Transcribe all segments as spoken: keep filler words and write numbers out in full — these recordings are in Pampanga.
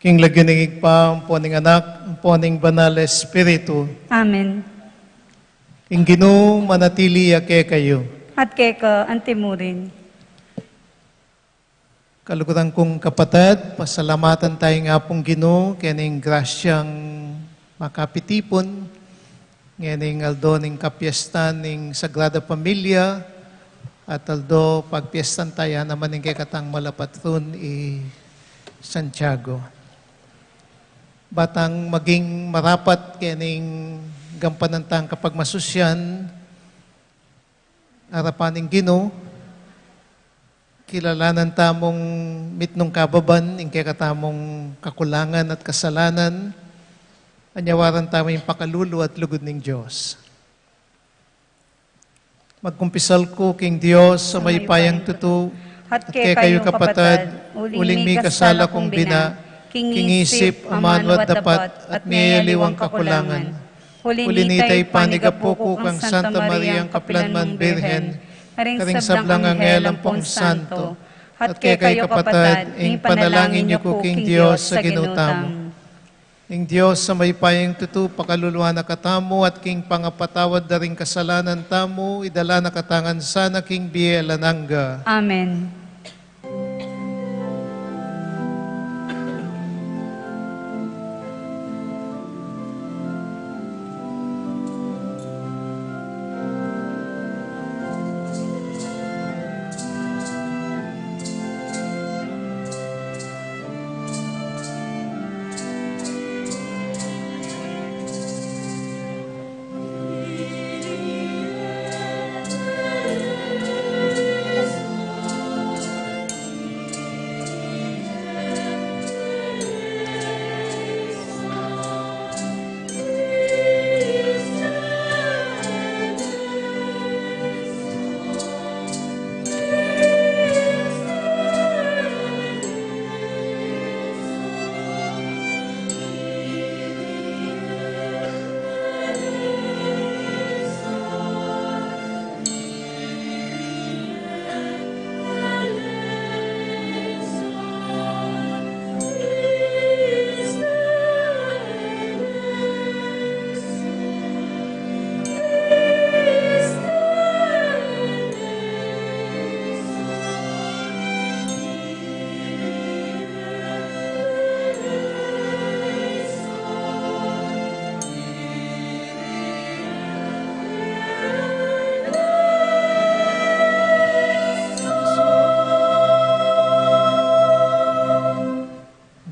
King lagyu ning Ibpa, ampo ning Anak, ampo ning Banal Espiritu. Amen. Ing Ginu manatili ya kekayu. At keka antimurin. Kaluguran kung kapatad, pasalamatan taya ing Apung Ginu, keni ing grasyang makapitipun ngeni ing aldo ning kapiestan ning Sagrada Familia, at aldo pagpiestan taya naman ning kekatang malapatun i Santiago. Batang maging marapat keni ing gampanan tang kapagmasusyan, arapan ning Ginu, kilalanan tamung mitmung kababan ing kekatamung kakulangan at kasalanan, anyawaran tamu ing pakalulu at lugud ning Dios. Magkumpisal ku king Dios a mayupayang tutu, at kekayu kapatad, uling mikasala kung bina, king isip, amanu at dapat, at miyayaliwang kakulangan. Uli nita, ipanigapu ku kang Santa Mariang kapilan man Birhen, karing sablang anghel ampong santo, at kekayu kapatad, ing panalangin yu ku king Dios a Ginu tamu. Ing Dios a mayupayang tutu pakaluluan na katamu, at king pangapatawad da ring kasalanan tamu, idala na katamu ngan sana king bie alang angga. Amen.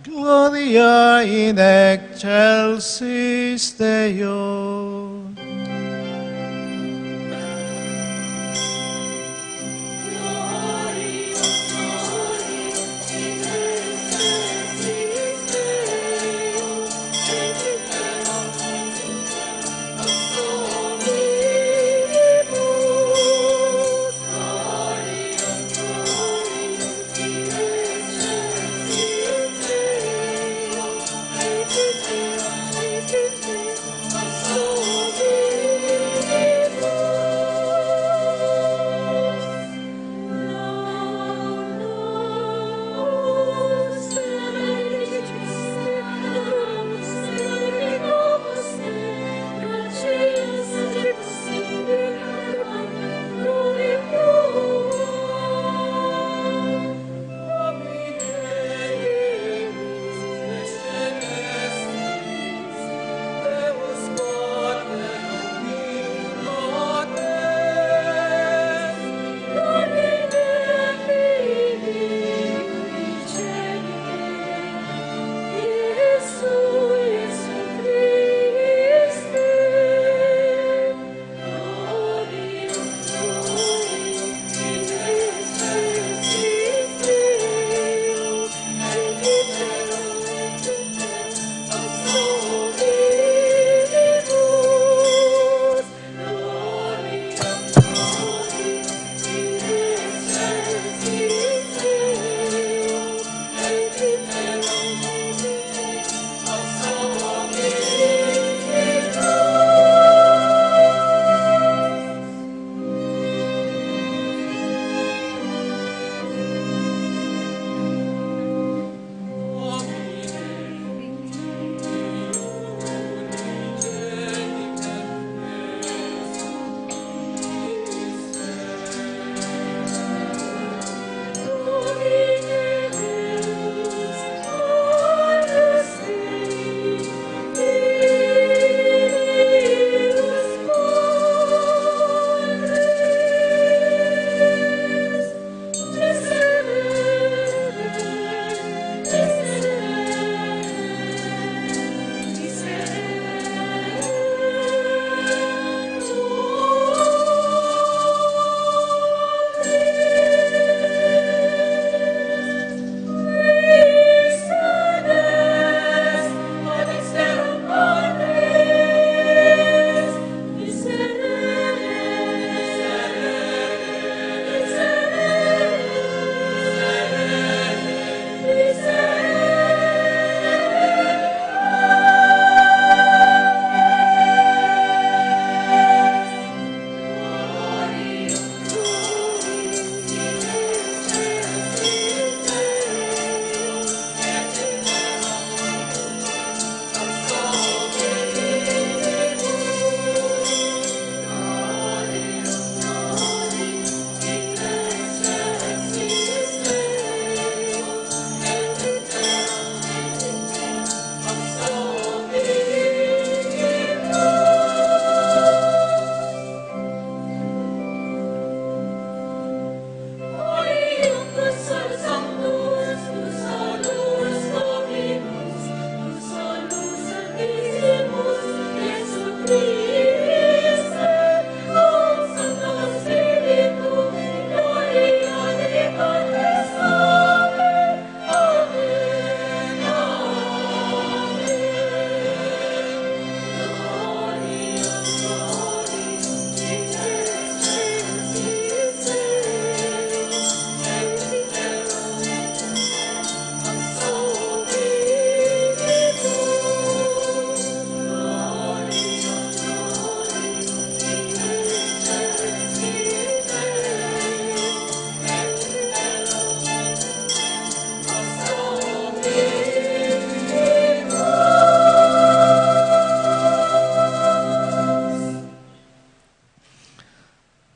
Gloria in excelsis Deo.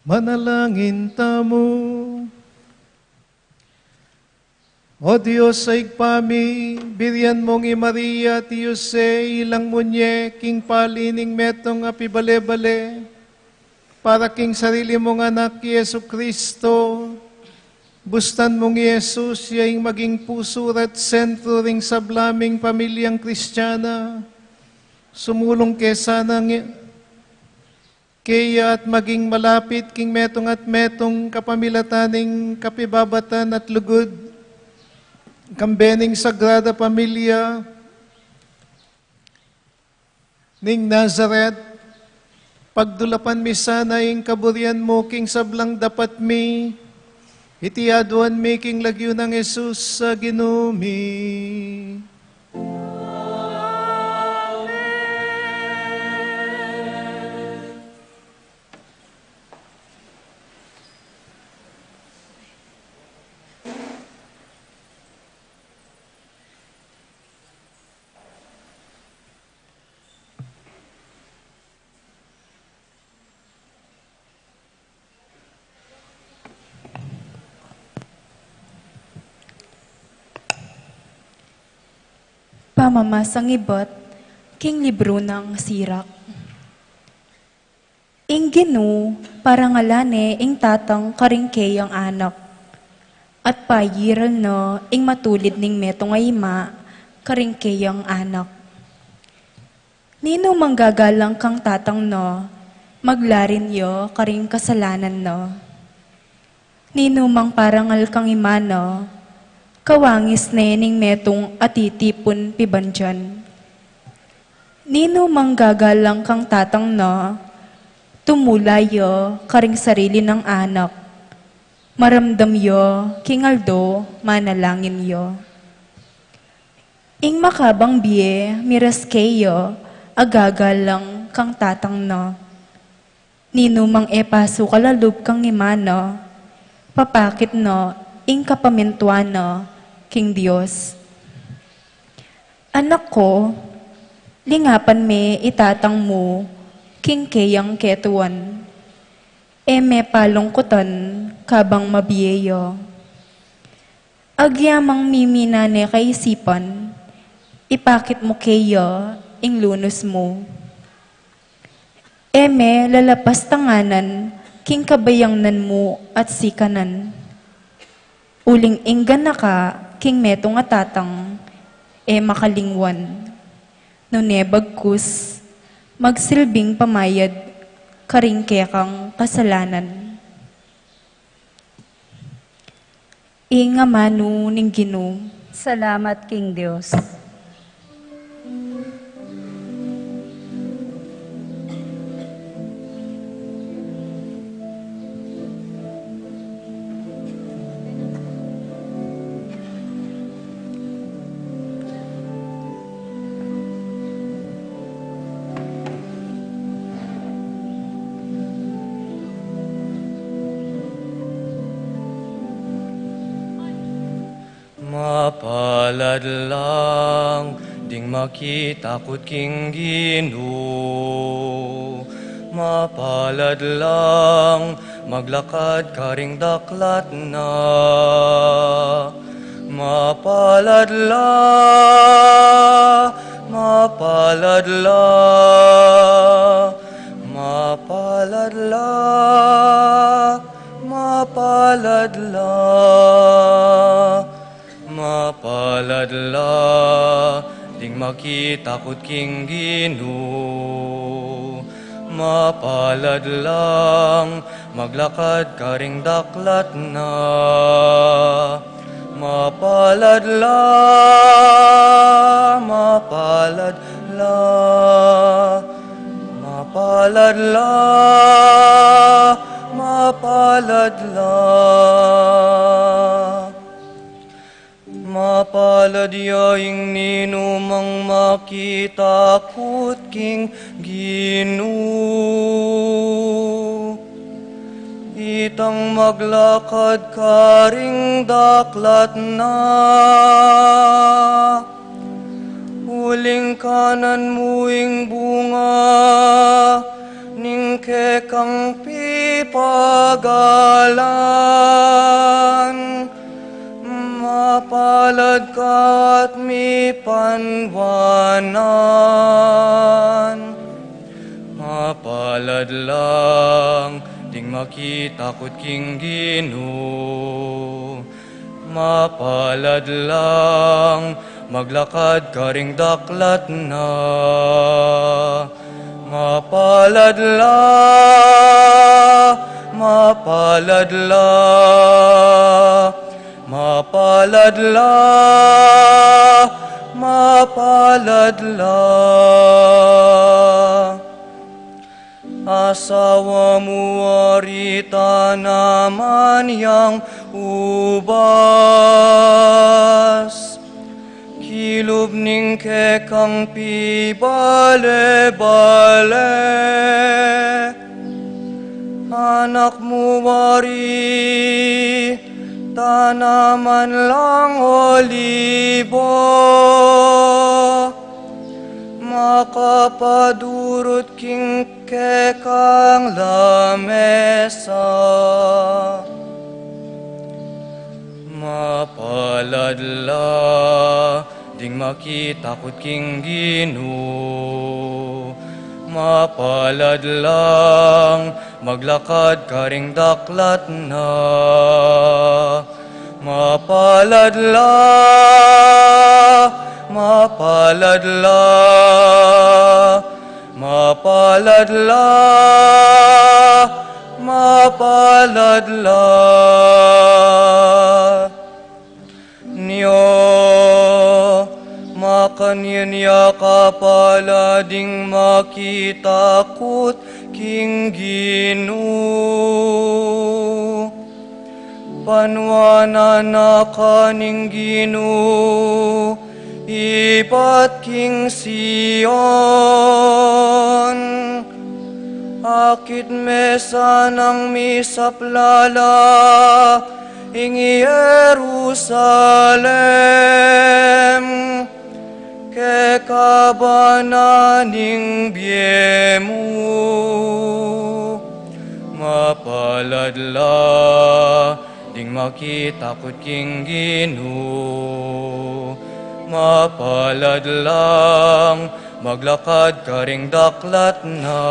Manalangin tamu. O Dios a Ibpa mi, birian mu ngi Maria at i Jose ilang munye king pali ning metung a pibale-bale, para king sarili mung Anak, i Jesucristo. Bustan mung i Jesus, ya ing maging pusu at sentru ring sabla ming pamilyang Kristiana. Sumulung ke sana ngi-, keya at maging malapit king metung at metung kapamilatan ning kapibabatan at lugud, kambe ning Sagrada Familia ning Nazaret. Pagdulapan mi sana ing kaburian mu king sablang dapat mi. Iti aduan mi king lagyu nang Jesus a Ginu mi. Pamamasang ibat king libru nang Sirak. Ing Ginu, parangalan ne ing tatang karing keyang anak, at payiral ne ing matulid ning metung a ima karing keyang anak. Ninu mang gagalang kang tatang ne, maglarin ya karing kasalanan ne. Ninu mang parangal kang ima ne, kawangis ne ning metung a titipun pibandian. Ninu mang gagalang kang tatang ne, tumula ya karing sarili nang anak, maramdam ya king aldo manalangin ya. Ing makabang bie miras keya a gagalang kang tatang ne. Ninu mang e pasukal a lub kang ima ne, papakit ne ing kapamintuan ne king Dios. Anak ku, lingapan me i tatang mu king keyang ketuan. E me palungkutan kabang mabie ya. Agyamang mimina ne kaisipan, ipakit mu keya ing lunus mu. E me lalapas tanganan king kabayangnan mu at sikanan. Uling ing ganaka king metung a tatang e makalingwan, nune bagkus magsilbing pamayad karing kekang kasalanan. Ing amanu ning Ginu. Salamat king Dios. Mapalad lang ding makitakut king Ginu. Mapalad lang maglakad karing daklat na. Mapalad la, mapalad la, mapalad la, mapalad la, mapalad la ding makitakut king Ginu. Mapalad lang maglakad karing daklat na. Mapalad la, mapalad la, mapalad la, mapalad la. Mapalad ya ing ninumang makitakut king Ginu. Itang maglakad karing daklat na. Uling kanan mu ing bunga ning kekang pipagalan. Mapalad ka at mipanwanan. Mapalad lang ding makitakut king Ginu. Mapalad lang maglakad karing daklat na. Mapalad la, mapalad la, mapalad la, mapalad la. Asawa mu ari tanaman yang ubas kilub ning kekang pibale-bale. Anak mu ari tanaman lang olibo makapadurut king kekang lamesa. Mapalad la ding makitakut king Ginu. Mapalad lang maglakad karing daklat na. Mapalad la, mapalad la, mapalad la, mapalad la. Nyo, makanyan ya kapala ding makitakut king Ginu. Panwanan na ka ning Ginu ibat king Sion. Akit me sanang misaplala ing Jerusalem kekaba na ning bie mu. Mapalad la ding makitakut king Ginu. Mapalad lang maglakad karing daklat na.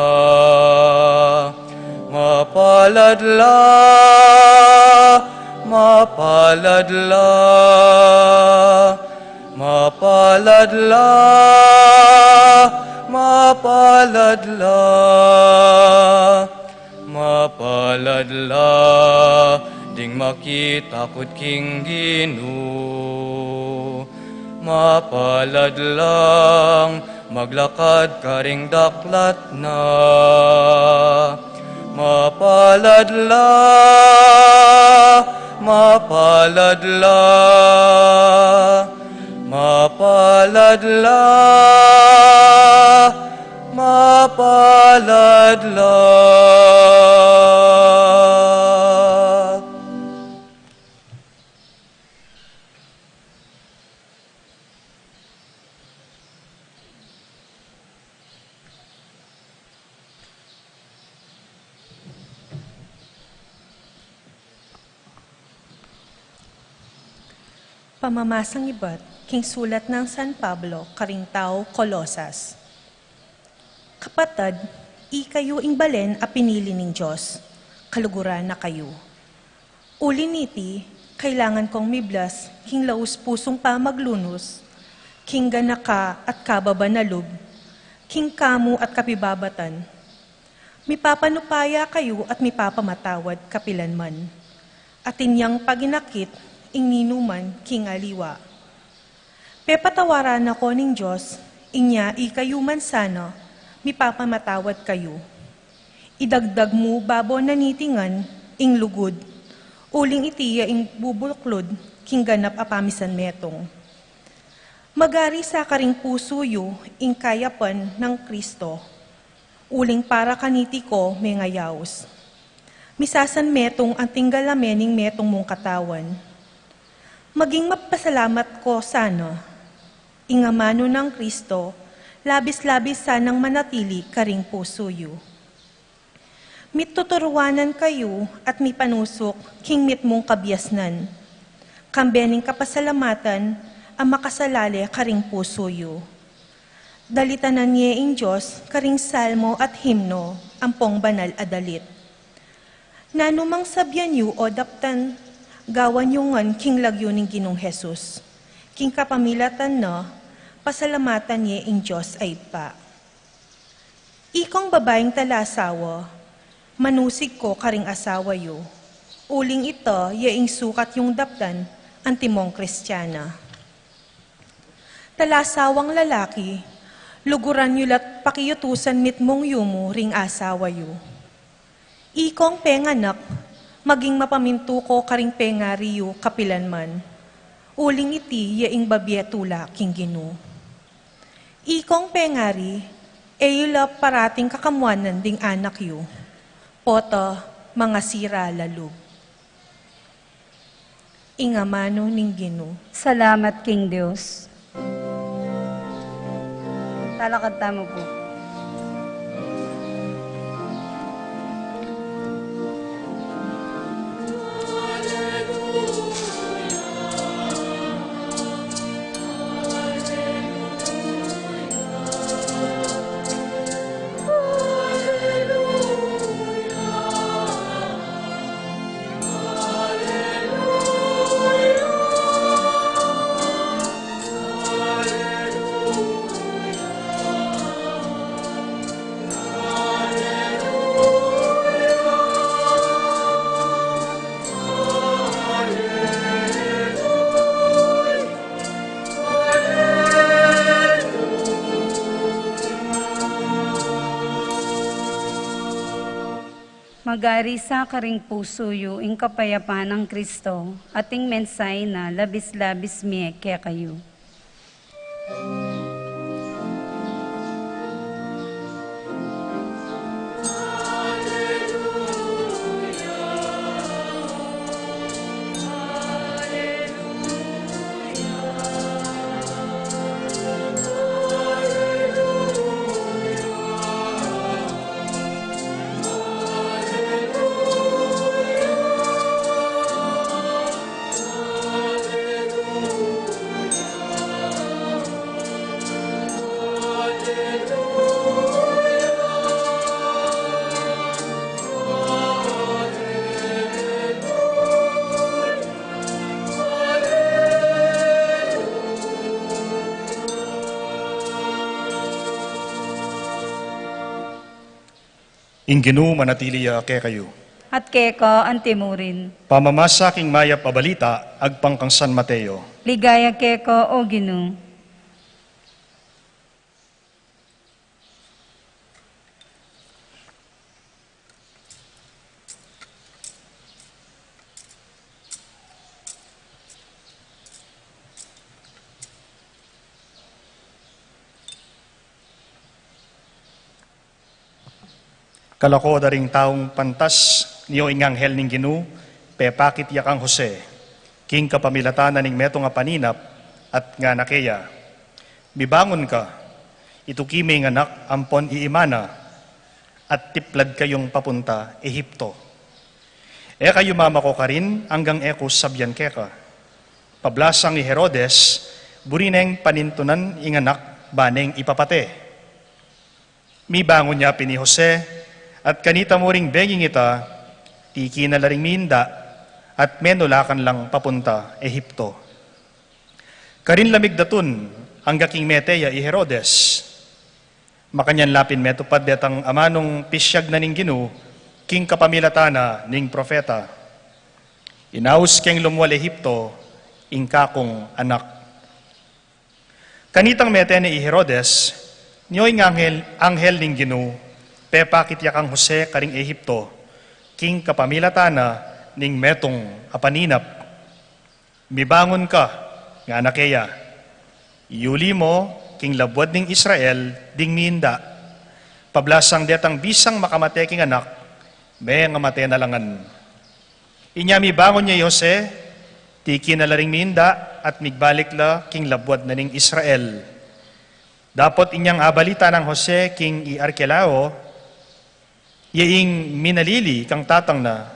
Mapalad la, mapalad la, mapalad la, mapalad la, mapalad la ding makitakut king Ginu. Mapalad lang maglakad karing daklat na. Mapalad la, mapalad la, mapalad la, mapalad la. Pamamasang ibat king sulat nang San Pablo karing taga Colosas. Kapatad, ikayu ing balen a pinili ning Dios, kaluguran na kayu. Uli niti, kailangan kong miblas king laus pusung pamaglunus king ganaka at kababan a lub, king kamu at kapibabatan. Mipapanupaya kayu at mipapamatawad kapilan man. Atin yang paginakit ing ninuman king aliwa. Pepatawaran na ko ning Dios, inya ikayu man sana, mipapamatawad kayu. Idagdag mu babo na niti ngan ing lugud, uling iti ya ing bubuklud king ganap a pamisanmetung. Magari sa karing pusu yu ing kayapan nang Kristo, uling para kaniti ko mengayaus. Misasanmetung anting galame ning metung mung katawan. Maging mapasalamat ko sana, ing amanu nang Kristo, labis-labis sanang manatili karing pusu yu. Mituturuanan kayu at mipanusuk king mitmung kabiasnan, kambe ning kapasalamatan a makasalale karing pusu yu. Dalitanan ye ing Dios karing salmo at himno ampong banal a dalit. Nanumang sabian yu o daptan, gawan yu ngan king lagyu ning Ginung Jesus. King kapamilatan na, pasalamatan ye ing Dios a Ibpa. Ikong babaing talasawa, manusig ko karing asawa yu, uling ita ya ing sukat yung daptan antimong Kristiana. Talasawang lalaki, luguran yu la't pakiutusan mitmung yumu ring asawa yu. Ikong penganak, maging mapamintu ko karing pengari yu kapilan man, uling iti ya ing babie tula king Ginu. Ikong pengari, e yu la parating kakamuanan ding anak yu, pota mangasira la lub. Ing amanu ning Ginu. Salamat king Dios. Talakad tamu pu. Magari sa karing pusu yu ing kapayapan nang Kristo, at ing mensahe na labis-labis mie kekayu. Ing Ginu manatili ya kekayu. At keka antimurin. Pamamasa king mayap a balita agpang kang San Mateo. Ligaya keka, O Ginu. Kalako da ring taung pantas, nio ing anghel ning Ginu, pepakit ya kang Jose, king kapamilatan na ning metung a paninap, at ngana keya, "Mibangun ka, ituki me ing anak ampon iima na, at tiplad kayung papunta Egipto. E ka yumamako karin anggang e ku sabian keka." Pablasang i Herodes, buri neng panintunan ing anak ba neng ipapate. Mibangun ya pin i Jose, at kanita mu ring benging ita, tiki na la ring minda, at menulakan lang papunta Egipto. Karin la migdatun angga king mete ya i Herodes. Makanyan la pin metupad detang amanung pisyag na ning Ginu king kapamilatan na ning propeta. Inaus keng lumual Egipto ing kakung anak. Kanitang mete ne i Herodes, nyo ing anghel, anghel ning Ginu, pepakit ya kang Jose karing Egipto, king kapamilatan na ning metung a paninap. Mibangun ka, ngana keya. Iyuli mo king labuad ning Israel ding minda. Pablasang detang bisang makamate king anak, mengamate na la ngan. Inya mibangun ya i Jose, tikinan la ring minda at migbalik la king labuad na ning Israel. Dapot inyang abalita nang Jose king i Arkelao, ya ing minalili kang tatang na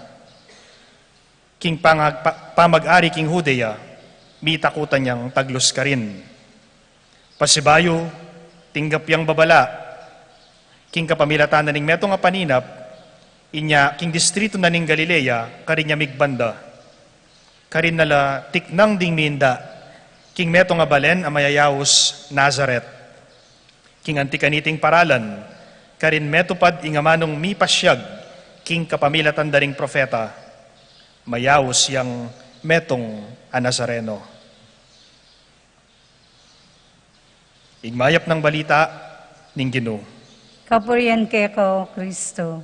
king pangag-, pa-, pamag-ari king Judea, mitakutan yang taglus karin. Pasibayu, tinggap yang babala king kapamilatan na ning metung a paninap, inya king distritu na ning Galilea, karin ya migbanda. Karin na la tiknang ding minda king metung a balen a mayayaus Nazaret. King anti kaniting paralan, karin metupad ing amanung mipasyag king kapamilatan da ring propeta, mayaus yang metung a Nazareno. Ing mayap nang balita ning Ginu. Kapurian keka, O Kristo.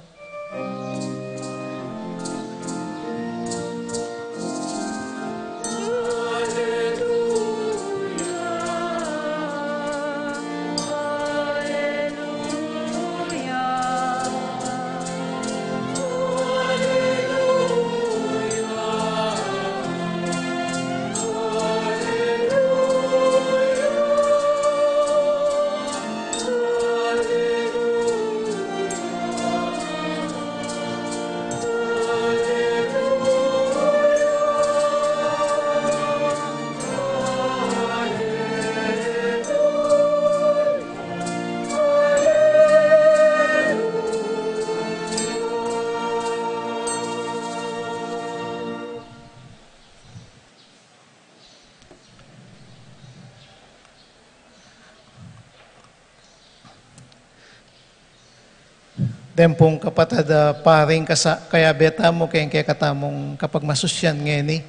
Deng pung kapatad a paring kasa-, kayabe tamu keng kekatamung kapagmasusyan ngeni.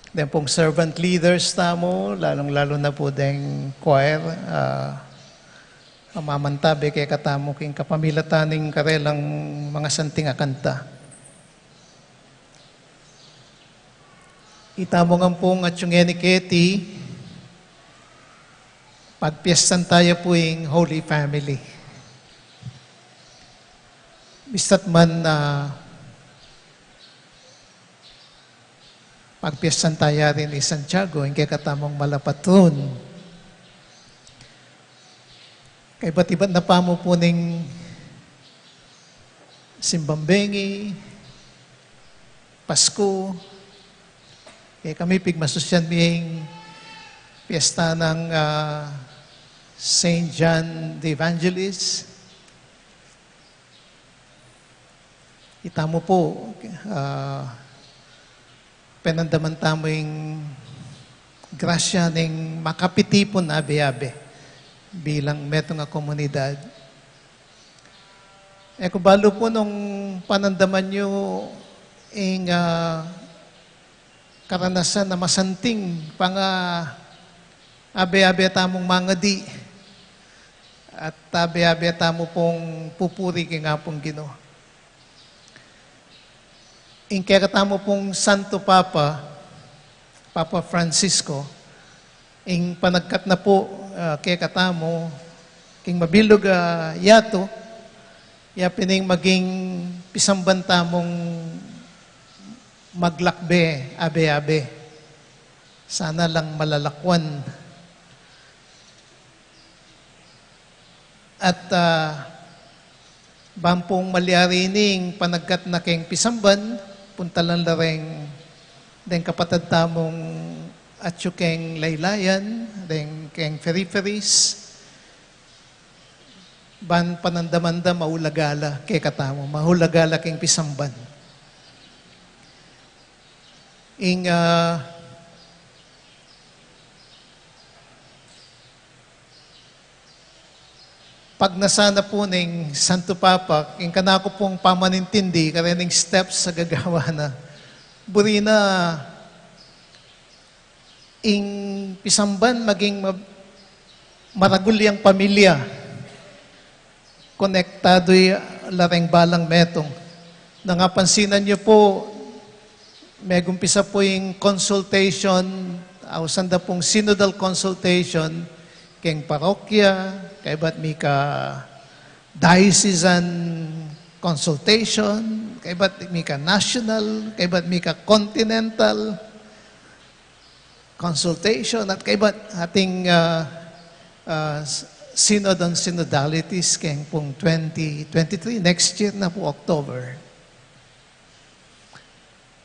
Deng pung servant leaders tamu, lalung-lalu na pu deng choir, ah, a mamantabe kekatamu king kapamilatan ning karelang mangasanting a kanta. Itamu ngan pung atyu ngeni keti, pagpiestan taya pu ing Holy Family. Bistat man, ah, pagpiestan taya rin i Santiago, ing kekatamung malapatron. Kaibat-ibat na pamu pu ning simbang bengi, Pasku, kekami pigmasusyan mi ing piesta nang, ah, Saint John the Evangelist. Itamu pu, ah, penandaman tamu ing grasya ning makapitipun abe-abe bilang metung a komunidad. E ku balu pu nung panandaman yu ing, ah, karanasan a masanting pang-abe-abe tamung mangadi at abe-abe tamu pung pupuri king Apung Ginu. Ing kekatamu pung Santo Papa, Papa Francisco, ing panagkat na pu, ah, kekatamu, king mabilug a yatu, ya pin ing maging pisamban tamung maglakbe abe-abe. Sana lang malalakwan. At, ah, ban pung malyari ning panagkat na keng pisamban, puntalan la reng deng kapatad tamung atyu keng laylayan, deng keng peripheries, ban panandaman da maulaga la kekatamu, maulaga la keng pisamban. Ing, ah, Pagnasa na pu ning Santo Papa, ing kanaku pung pamanintindi, karening steps a gagawa na. Buri na ing pisamban maging ma-, maragul yang pamilya. Konektadu ya la reng balang metung. Nangapansinan yu pu, megumpisa pu ing consultation, ausan da pung synodal consultation, keng parokya, kaybat mika diocesan consultation, kaybat mika national, kaybat mika continental consultation, at kaybat ating, ah, ah, s-, Synod on Synodalities, keng pung twenty twenty-three, next year na pu, October.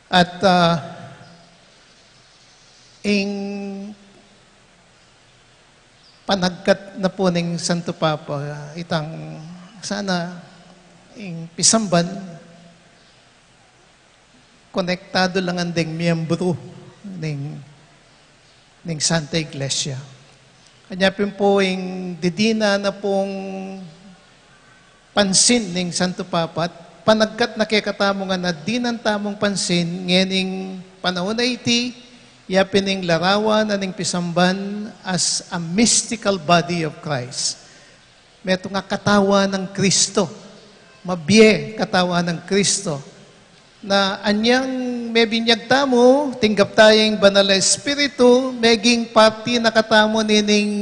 At, ah, ing panagkat na pu ning Santo Papa, itang sana ing pisamban, konektadu la ngan deng miyembru ning, ning Santa Iglesia. Kanya pin pu ing didinan na pung pansin ning Santo Papa, at panagkat na kekatamu ngan a dinan tamung pansin ngening panaun a iti, ya pin ing larawan na ning pisamban as a mystical body of Christ. Metung a katawan nang Kristo. Mabie katawan nang Kristo. Na anyang mebinyag tamu, tinggap taya ing Banal a Espiritu, meging parti na katamu nining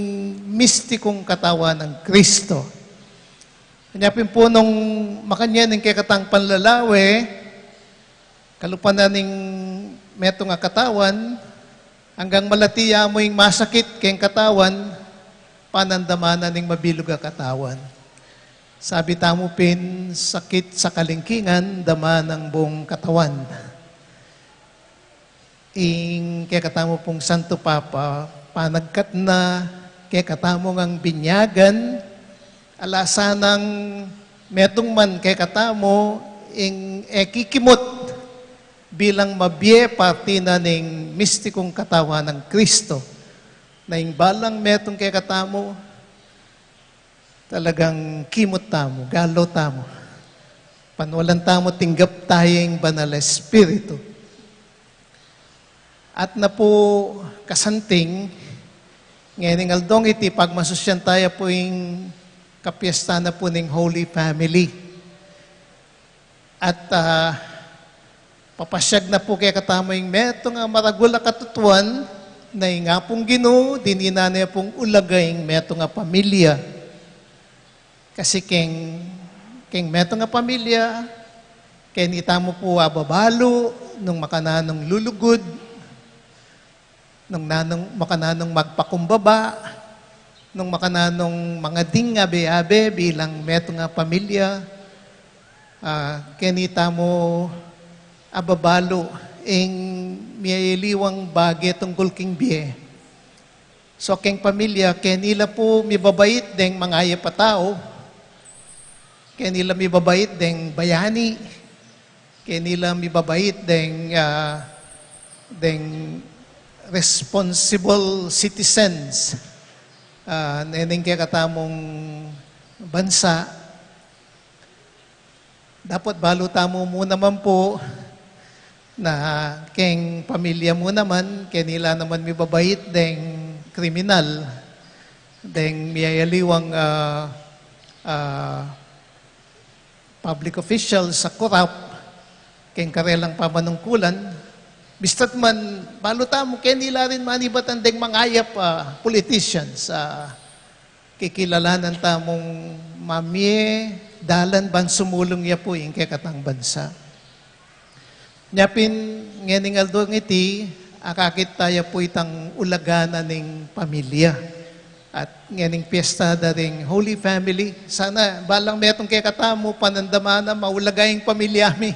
mistikung katawan nang Kristo. Kanya pin pu nung makanyan ing kekatang panlalawe, kalupa na ning metung a katawan, anggang malati ya mu ing masakit keng katawan, panandaman na ning mabilug a katawan. Sabi tamu pin, sakit sa kalingkingan, dama ng buong katawan. Ing kekatamu pung Santo Papa, panagkat na kekatamu ngang binyagan, ala sanang metung man kekatamu ing e kikimut bilang mabie parti na ning mistikung katawan nang Kristo, na ing balang metung kekatamu, talagang kimut tamu, galo tamu. Panwalan tamu, tinggap taya ing Banal a Espiritu. At na pu kasanting, ngening aldong iti pagmasusyan taya pu ing kapiesta na pu ning Holy Family. At, ah, papasyag na pu kekatamu ing metung a maragul a katutuan, na ing Apung Ginu, dininan na ya pung ulaga ing metung a pamilya. Kasi keng, keng metung a pamilya, keni tamu pu ababalu nung makananung lulugud, nung nanung, makananung magpakumbaba, nung makananung mangading abe-abe bilang metung a pamilya, ah, keni tamu ababalu ing miyayaliwang bage tungkul king bie. So, keng pamilya, keni la pu mibabait deng mangayap a tau, keni la mibabait deng bayani, keni la mibabait deng, ah, deng responsible citizens, ah, nening kekatamung bansa. Dapot balu tamu mu naman pu na keng pamilya mu naman, keni la naman mibabait deng kriminal, deng miyayaliwang, ah, ah, public officials a korap keng karelang pamanungkulan, bista't man balu tamu keni la rin manibatan deng mangayap a politicians a kikilalanan tamung mamie dalan ban sumulung ya pu ing kekatang bansa. Nya pin, ngening aldong iti, akakit taya pu itang ulaga na ning pamilya. At ngening piesta da ring Holy Family, sana balang metung kekatamu panandaman na maulaga ing pamilya mi.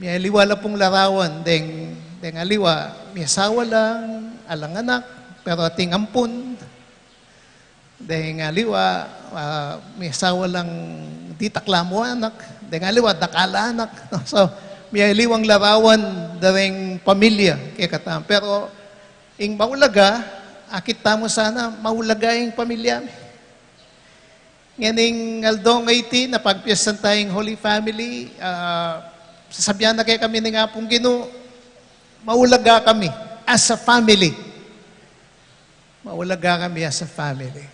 Miyaliwa la pung larawan, deng, deng aliwa, miyasawa lang, alang anak, pero ating ampun. Deng aliwa, ah, miyasawa lang ditak la mu anak. Deng aliwa, dakal a anak. So, miyaliwang larawan da ring pamilya kekatamu. Pero, ing maulaga, akit tamu sana, maulaga ing pamilya mi. Ngening aldo ngeni, napagpiestan taya ing Holy Family, ah, sasabian na kekami ning Apung Ginu, maulaga kami as a family. Maulaga kami as a family.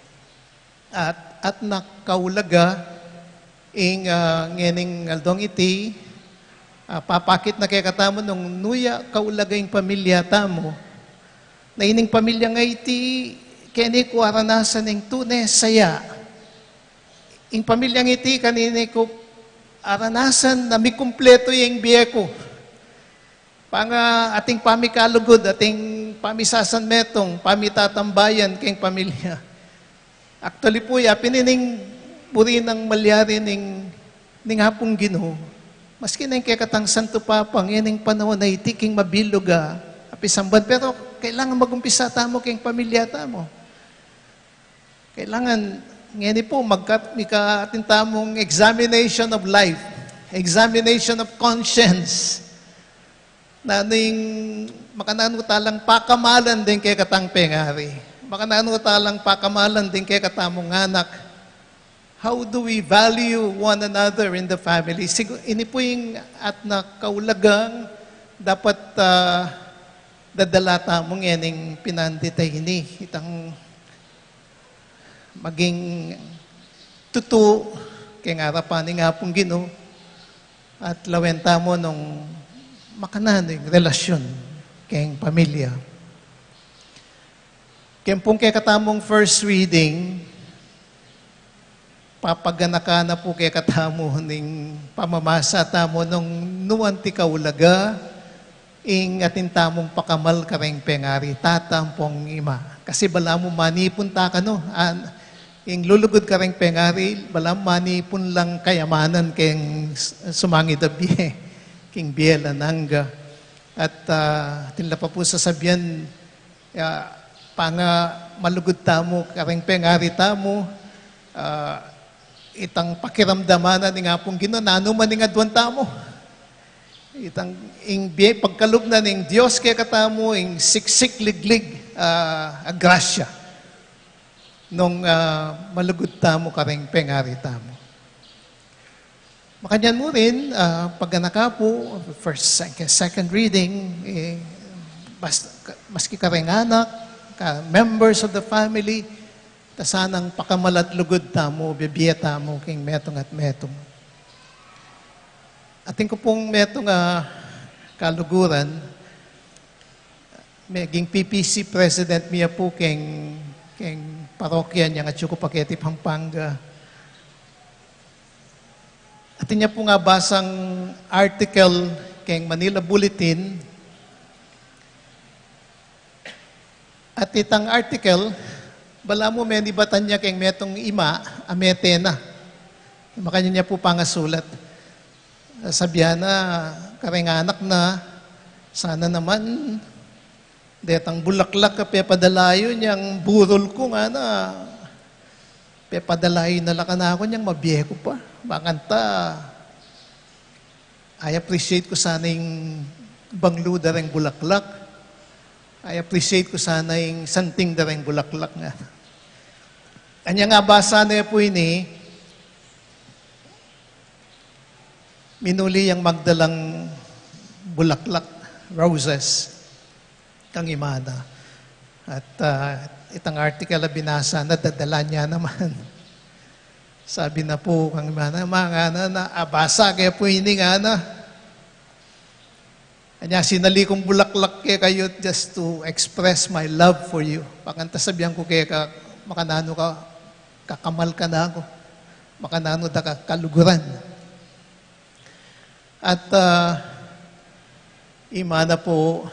At, at nakaulaga ing, ah, ngening aldong iti, ah, papakit na kekatamu nung nuya kaulaga ing pamilya tamu. Na ining pamilya ngeni, keni ku aranasan ing tune saya. Ing pamilyang iti, kanini ku aranasan na mikumpletu ya ing bie ku. Panga ating pamikalugud, ating pamisasanmetung, pamitatambayan keng pamilya. Actually pu, ya pin ining buri nang malyari ning, ning Apung Ginu. Maski na ing kekatang Santo Papa, ngening panaun a iti king mabilug a apisamban. Pero kailangan magumpisa tamu keng pamilya tamu. Kailangan, ngeni pu, magka-, mika atin tamung examination of life, examination of conscience. Nanu ing makananu talang pakamalan deng kekatang pengari? Makananu talang pakamalan deng kekatamung anak? How do we value one another in the family? Sigu-, ini pu ing atin a kaulagang dapat, ah, dadala tamu ngening pinandit a ini. Itang maging tutu keng arapan ning Apung Ginu at lawen tamu nung makananu ing relasyun keng pamilya. Keng pung kekatamung first reading, papaganakan na pu kekatamu ning pamamasa tamu nung nuan ti kaulaga ing atin tamung pakamal kareng pengari, tata ampong ima. Kasi balamu manipun ta kanu, an-, ing lulugud kareng pengari, balamu manipun lang kayamanan keng s-, sumangid a bie, keng bie alang angga. At, ah, atin la pa pu sasabian, ya, panga malugud tamu kareng pengari tamu, ah, itang pakiramdaman na ning Apung Ginu, nanu man ing aduan tamu. Itang ing bie pagkalub na ning Dios kekatamu, ing siksik liglig, ah, a grasya. Nung, ah, malugud tamu kareng pengari tamu. Makanyan mu rin, ah, paganaka pu, first, second, second reading, eh, bas-, maski kareng anak, ka members of the family, ta sanang pakamal at lugud tamu, bibie tamu, keng metung at metung. Atin ku pung metung a kaluguran, meging P P C president mi ya pu keng, keng parokya ning atyu ku pa keti Pampanga. Atin ya pung abasang article keng Manila Bulletin. At itang article, balamu menibatan ya keng metung ima a mete na. Makanyan ya pu pangasulat. Sabian na kareng anak na, sana naman, detang bulaklak a pepadala yu, inyang burol ku ngana, pepadala yu na la kanaku, inyang mabie ku pa. Bakanta, I appreciate ku sana ing banglu da reng bulaklak. I appreciate ku sana ing santing da reng bulaklak nga. Anya nga basa ne pu ini, minuli yang magdalang bulaklak, roses, kang ima na. At, ah, itang article a binasa na, dadala ne naman. Sabi na pu kang ima na, "Ma," ngana, "na, abasa ke pu ini," ngana. Anya, sinali kung bulaklak kekayu just to express my love for you. Bakanta sabian ku keka, makananu ka kakamal kanaku, makananu da ka kaluguran. At, ah, ima na pu,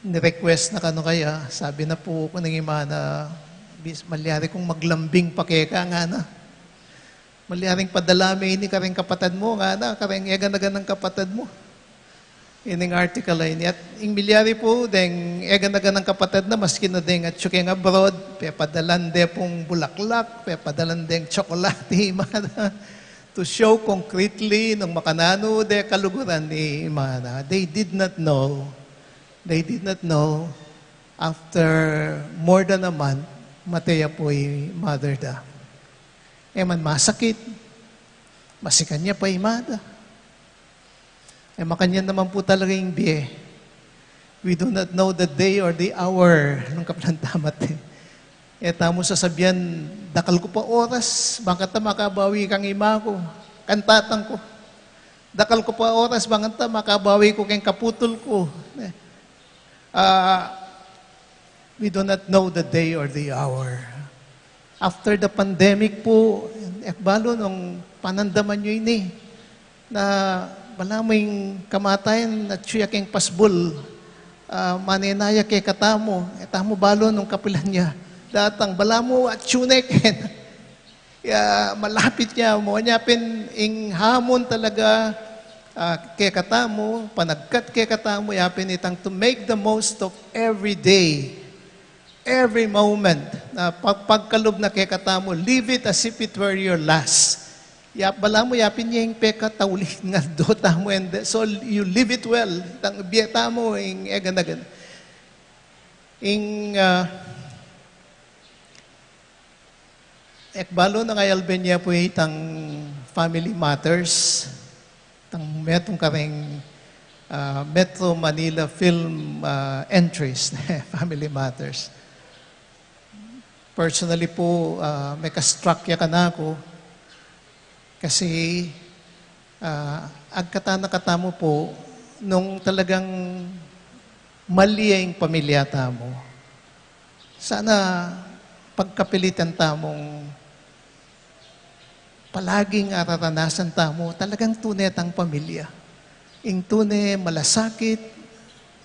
ni-request na kanu kaya, sabi na pu ning ima na, "Bis-, malyari kung maglambing pa keka," ngana. "Malyaring padala me ini kareng kapatad mu," ngana, "kareng eganaganang kapatad mu." Ining article a ini. At ing milyari pu, deng eganaganang kapatad na, maski na deng atyu keng abroad, pepadalan de pung bulaklak, pepadalan deng tsokolate, ima na, to show concretely nung makananu de kaluguran ni ima na. They did not know, they did not know, after more than a month, mate ya pu i mother da. E man masakit, masikan ya pa imada. E makanyan naman pu talaga ing bie. We do not know the day or the hour nung kaplan tamat e. E tamu sasabian, dakal ku pa oras, bang kanita makabawi kang ima ku, kang tatang ku. Dakal ku pa oras, bang kanita makabawi ku keng kaputul ku. E, ah, we do not know the day or the hour. After the pandemic pu, e ku balu nung panandaman yu ini, na balamu ing kamatayan atyu ya keng pasbul, ah, manenaya kekatamu, e tamu balu nung kapilan ya datang, balamu atyu ne keta. Ya, malapit ya mu. Anya pin ing hamon talaga, ah, kekatamu, panagkat kekatamu, ya pin itang to make the most of every day, every moment, na pag-, pagkalub na kekatamu, live it as if it were your last. Ya, balamu, ya pin ya ing pekatauli ning aldo tamu, and so you live it well. Itang bie tamu, ing eganagan. Ing, ah, e ku balu nung ayalben ye pu itang Family Matters, itang metung kareng, ah, Metro Manila Film, ah, entries, Family Matters. Personally pu, ah, meka-struck ya kanaku, kasi, ah, agkatan na katamu pu nung talagang mali ya ing pamilya tamu. Sana pagkapilitan tamung palaging araranasan tamu talagang tune tang pamilya. Ing tune malasakit,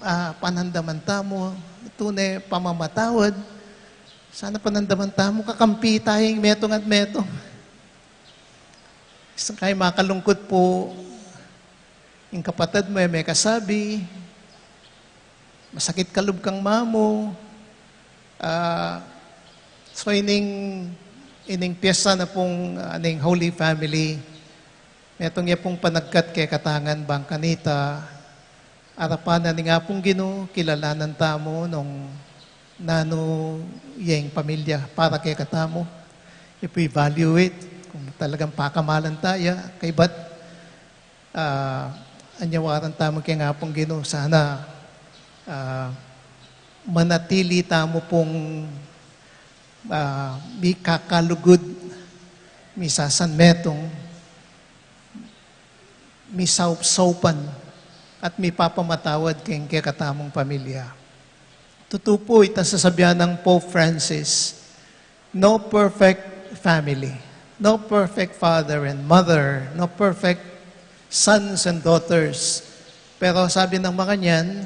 ah, panandaman tamu, tune pamamatawad, sana panandaman tamu, kakampi taya ing metung at metung. Sangkai makalungkut pu, ing kapatad mu e mekasabi, masakit kalub kang mamu. Ah, so ining, ining piyesta na pung, ah, ning Holy Family, metung ya pung panagkat kekatang bang kanita arapan na ning Apung Ginu, kilalanan tamu nung nanu ya ing pamilya para kekatamu. If we value it, kung talagang pakamalan taya, kaybat, ah, anyawaran tamu keng Apung Ginu, sana, ah, manatili tamu pung, ah, mikakalugud, misasanmetung, misaup-saupan, at mipapamatawad keng kekatamung pamilya. Tutu pu itang sasabian nang Pope Francis, no perfect family, no perfect father and mother, no perfect sons and daughters. Pero sabi ng makanyan,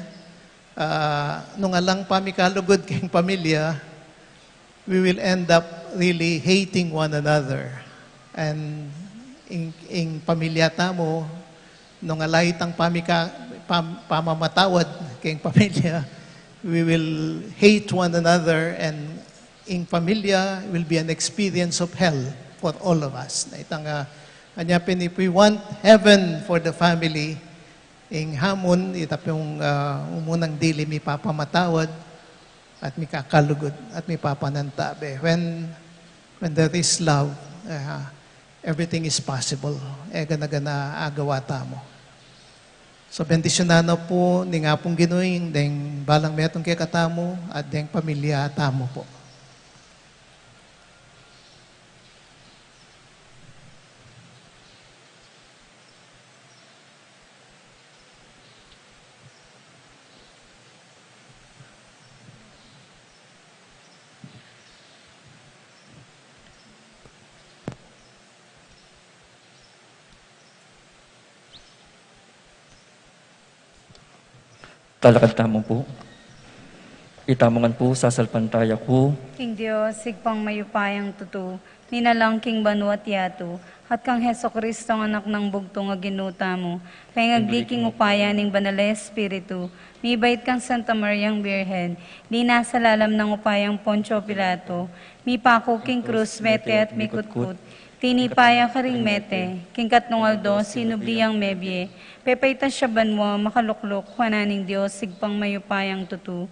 ah, nung alang pamikalugud keng pamilya, we will end up really hating one another. And ing, ing pamilya tamu, nung ala itang pamika-, pam-, pamamatawad keng pamilya, we will hate one another, and ing pamilya will be an experience of hell for all of us. Na itang, ah, anya pin, if we want heaven for the family, ing hamon, ita pung, ah, umunang dili mipapamatawad at mikakalugud at mipapanantabe. When, when there is love, ah, everything is possible. E gana-gana agawa tamu. So, bendisyunan na pu ning Apung Ginu ing deng balang metung kekatamu at deng pamilya tamu pu. Talakad tamu pu. Itamu ngan pu, sasalpantaya ku king Dios, Ibpang mayupayang tutu, minalang king banua't yatu, at kang Jesucristo, Anak nang bugtung a Ginu tamu, pengagli king upaya ning Banal a Espiritu, mibait kang Santa Mariang Birhen, linasa lalam nang upayang Poncio Pilato, mipaku king krus, mete at mikutkut, tinipa ya karing mete, king katlung aldo sinubli yang mebie, pepaitas ya banua, makalukluk wanan ning Dios, Ibpang mayupayang tutu,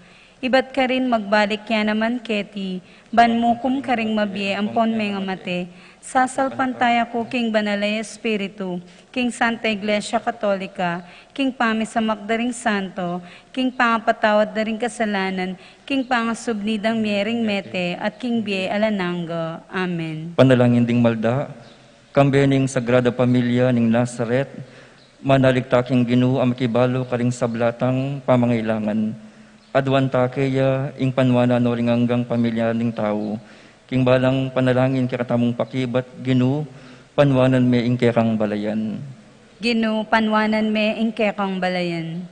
Ibat karin magbalik ya naman keti, ban mukum karing mabie ampon mengamate. Sasalpantaya ku king Banal a Espiritu, king Santa Iglesia Katolika, king pamisamak da ring santo, king pangapatawad da ring kasalanan, king pangasubli dang mie ring mete, at king bie alang angga. Amen. Panalangin ding malda, kambe ning Sagrada Familia ning Nazaret, manalig ta king Ginu a makibalu karing sabla tang pamangailangan. Aduan ta keya ing panuanan no ring anggang pamilya ning tau. King balang panalangin kekatamung pakibat, Ginu, panuanan me ing kekang balayan. Ginu, panuanan me ing kekang balayan.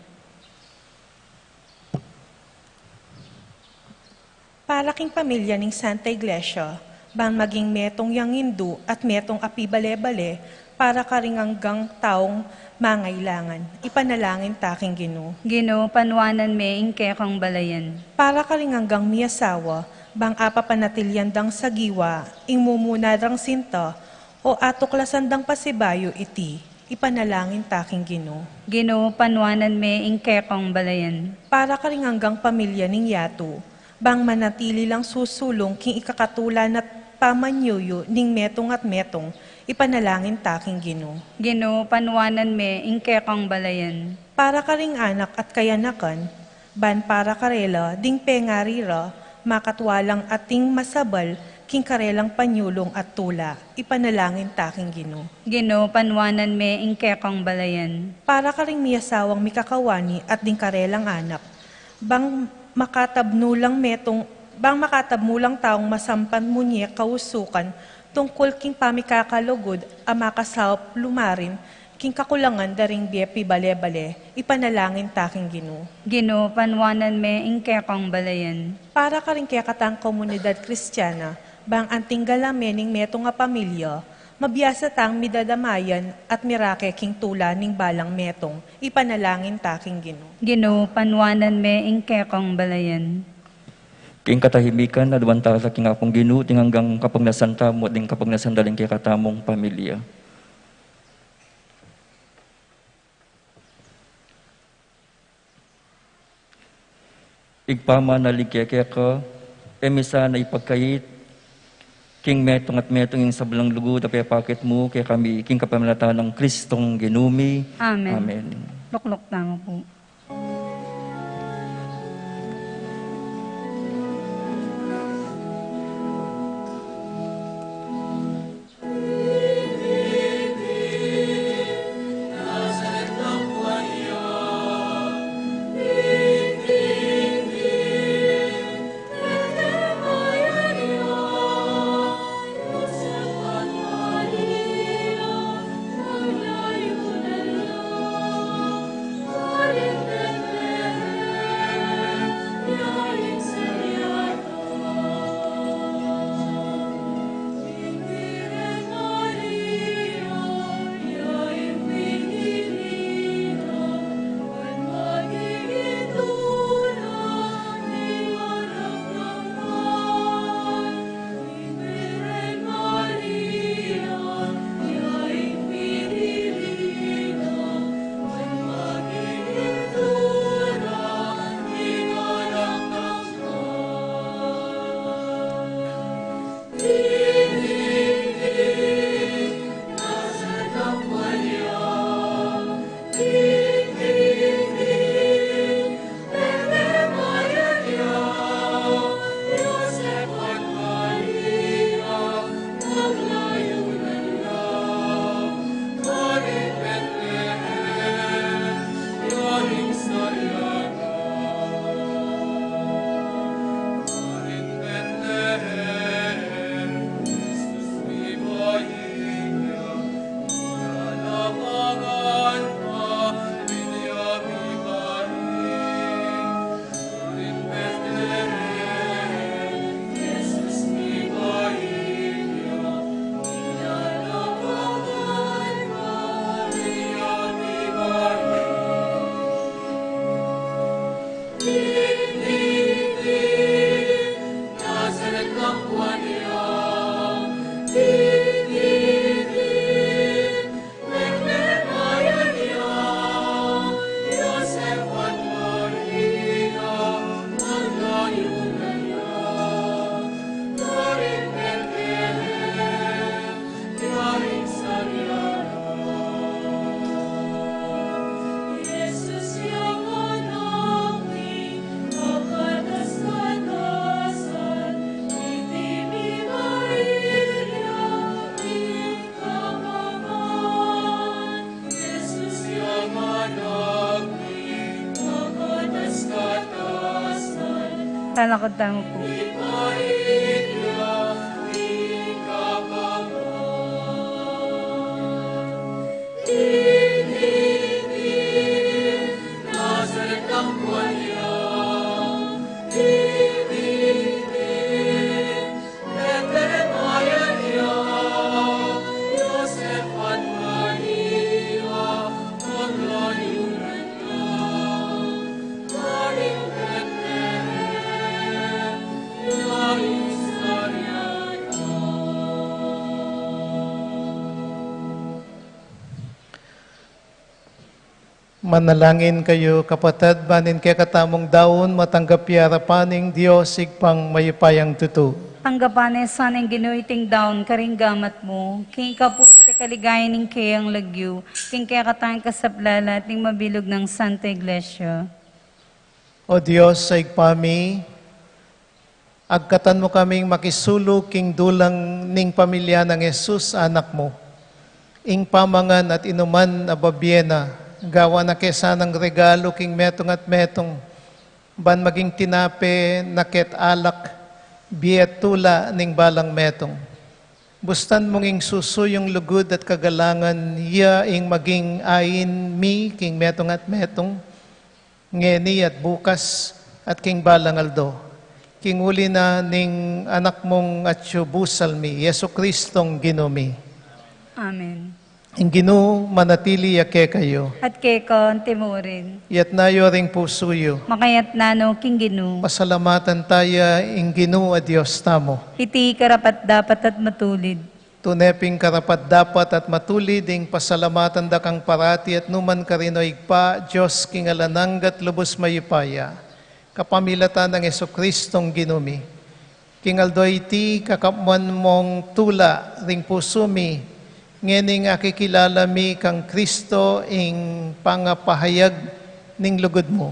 Para king pamilya ning Santa Iglesia, bang maging metung yang indu at metung a pibale-bale para karing anggang taung mangailangan. Ipanalangin ta king Ginu. Ginu, panuanan me ing kekang balayan. Para karing anggang miasawa, bang apapanatilian dang sagiwa ing mumuna dang sinta, o atuklasan dang pasibayu iti. Ipanalangin ta king Ginu. Ginu, panuanan me ing kekang balayan. Para karing anggang pamilya ning yatu, bang manatili lang susulung king ikakatula na't pamanyuyu ning metung at metung, ipanalangin ta king Ginu. Ginu, panuanan me ing kekang balayan. Para karing anak at kayanakan, ban para karela ding pengari ra, makatwa lang ating masabal king karelang panyulung at tula, ipanalangin ta king Ginu. Ginu, panuanan me ing kekang balayan. Para karing miasawang mikakawani at ding karelang anak, bang makatabnu lang metung, bang makatabmu lang taung masampan munye kausukan tungkul king pamikakalugud a makasaup lumarin king kakulangan da ring bie pibale-bale, ipanalangin ta king Ginu. Ginu, panuanan me ing kekang balayan. Para karing kekatang komunidad Kristiana, bang anting galamen ning metung a pamilya, mabiasa tang midadamayan at mirake king tula ning balang metung, ipanalangin ta king Ginu. Ginu, panuanan me ing kekang balayan. King katahimikan, aduan ta la king Apung Ginu, ding anggang kapagnasan tamu, ding kapagnasan da ring kekatamung pamilya. Ibpa mi, manalig keka, e mi sana ipagkait king metung at metung ing sablang lugud a pepakit mu kekami king kapamilatan nang Kristong Ginu mi. Amen. Amen. Lukluk tamu pu. Talakad tamu pu. Manalangin kayu, kapatad, ban ing kekatamung daun matanggap ya arapan ning Dios Ibpang mayupayang tutu. Tanggapan na sana ning Ginu iting daun karing gamat mu, king kaputi kaligayan ning keyang lagyu, king kekatang kasaplalan at ning mabilug nang Santa Iglesia. O Dios a Ibpa mi, agkatan mu kaming makisulug king dulang ning pamilya nang Jesus, anak mu. Ing pamangan at inuman a babie na, gawan na ke sanang regalu king metung at metung, ban maging tinape na ket alak, bie at tula ning balang metung. Bustan mung ing susu yung lugud at kagalangan ya ing maging ain mi king metung at metung, ngeni at bukas, at king balang aldo. King uli na ning Anak mung atyu busal mi, Jesucristong Ginu mi. Amen. Ing Ginu manatili ya kekayu. At keka anti mu rin. Iyatas yu ring pusu yu. Makayatas no king Ginu. Pasalamatan taya ing Ginu a Dios tamu. Iti karapat-dapat at matulid. Tune pin karapat-dapat at matulid ing pasalamatan da kang parati at nukarin man, O Ibpa, Dios king alang angga at lubus mayupaya, kapamilatan nang Jesucristong Ginu mi. King aldo iti, kakapman mung tula ring pusu mi, ngening akikilala mi kang Kristo ing pangapahayag ning lugud mu.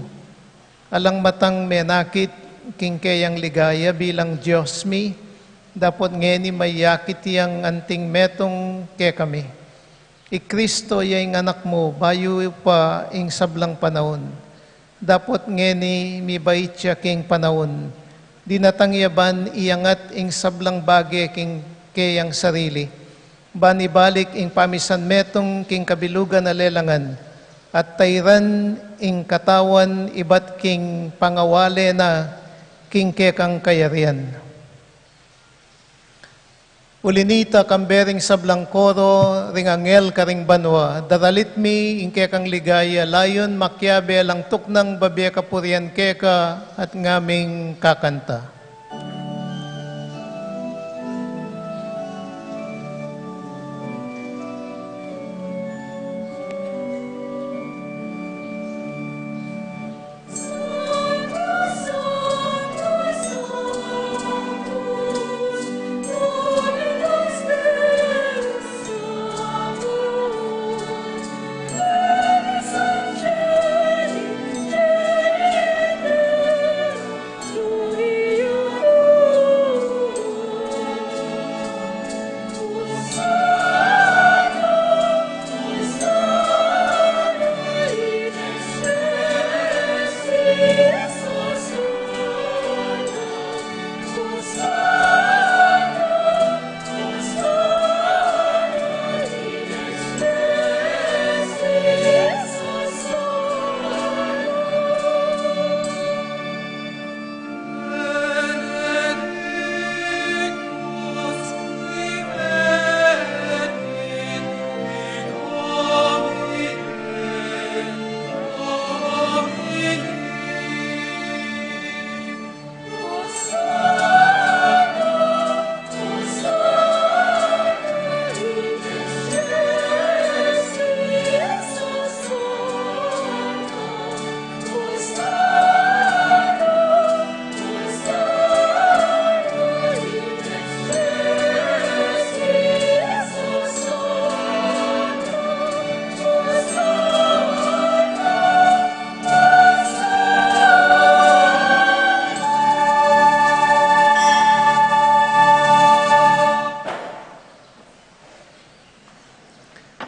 Alang matang menakit king keyang ligaya bilang Dios mi, dapot ngeni mayakit yang anting metung kekami. I Kristo ya ing Anak mu bayu pa ing sablang panaun. Dapot ngeni mibait ya king panaun. Dinatang ya ban iyangat ing sablang bage king keyang sarili, ban ibalik ing pamisan metung king kabilugan a lelangan, at tairan ing katawan ibat king pangawale na king kekang kayarian. Uli nita, kambe ring sablang koro ring anghel karing banua, daralit mi ing kekang ligaya, layun makiabe alang tuknang babie kapurian keka at ngaming kakanta.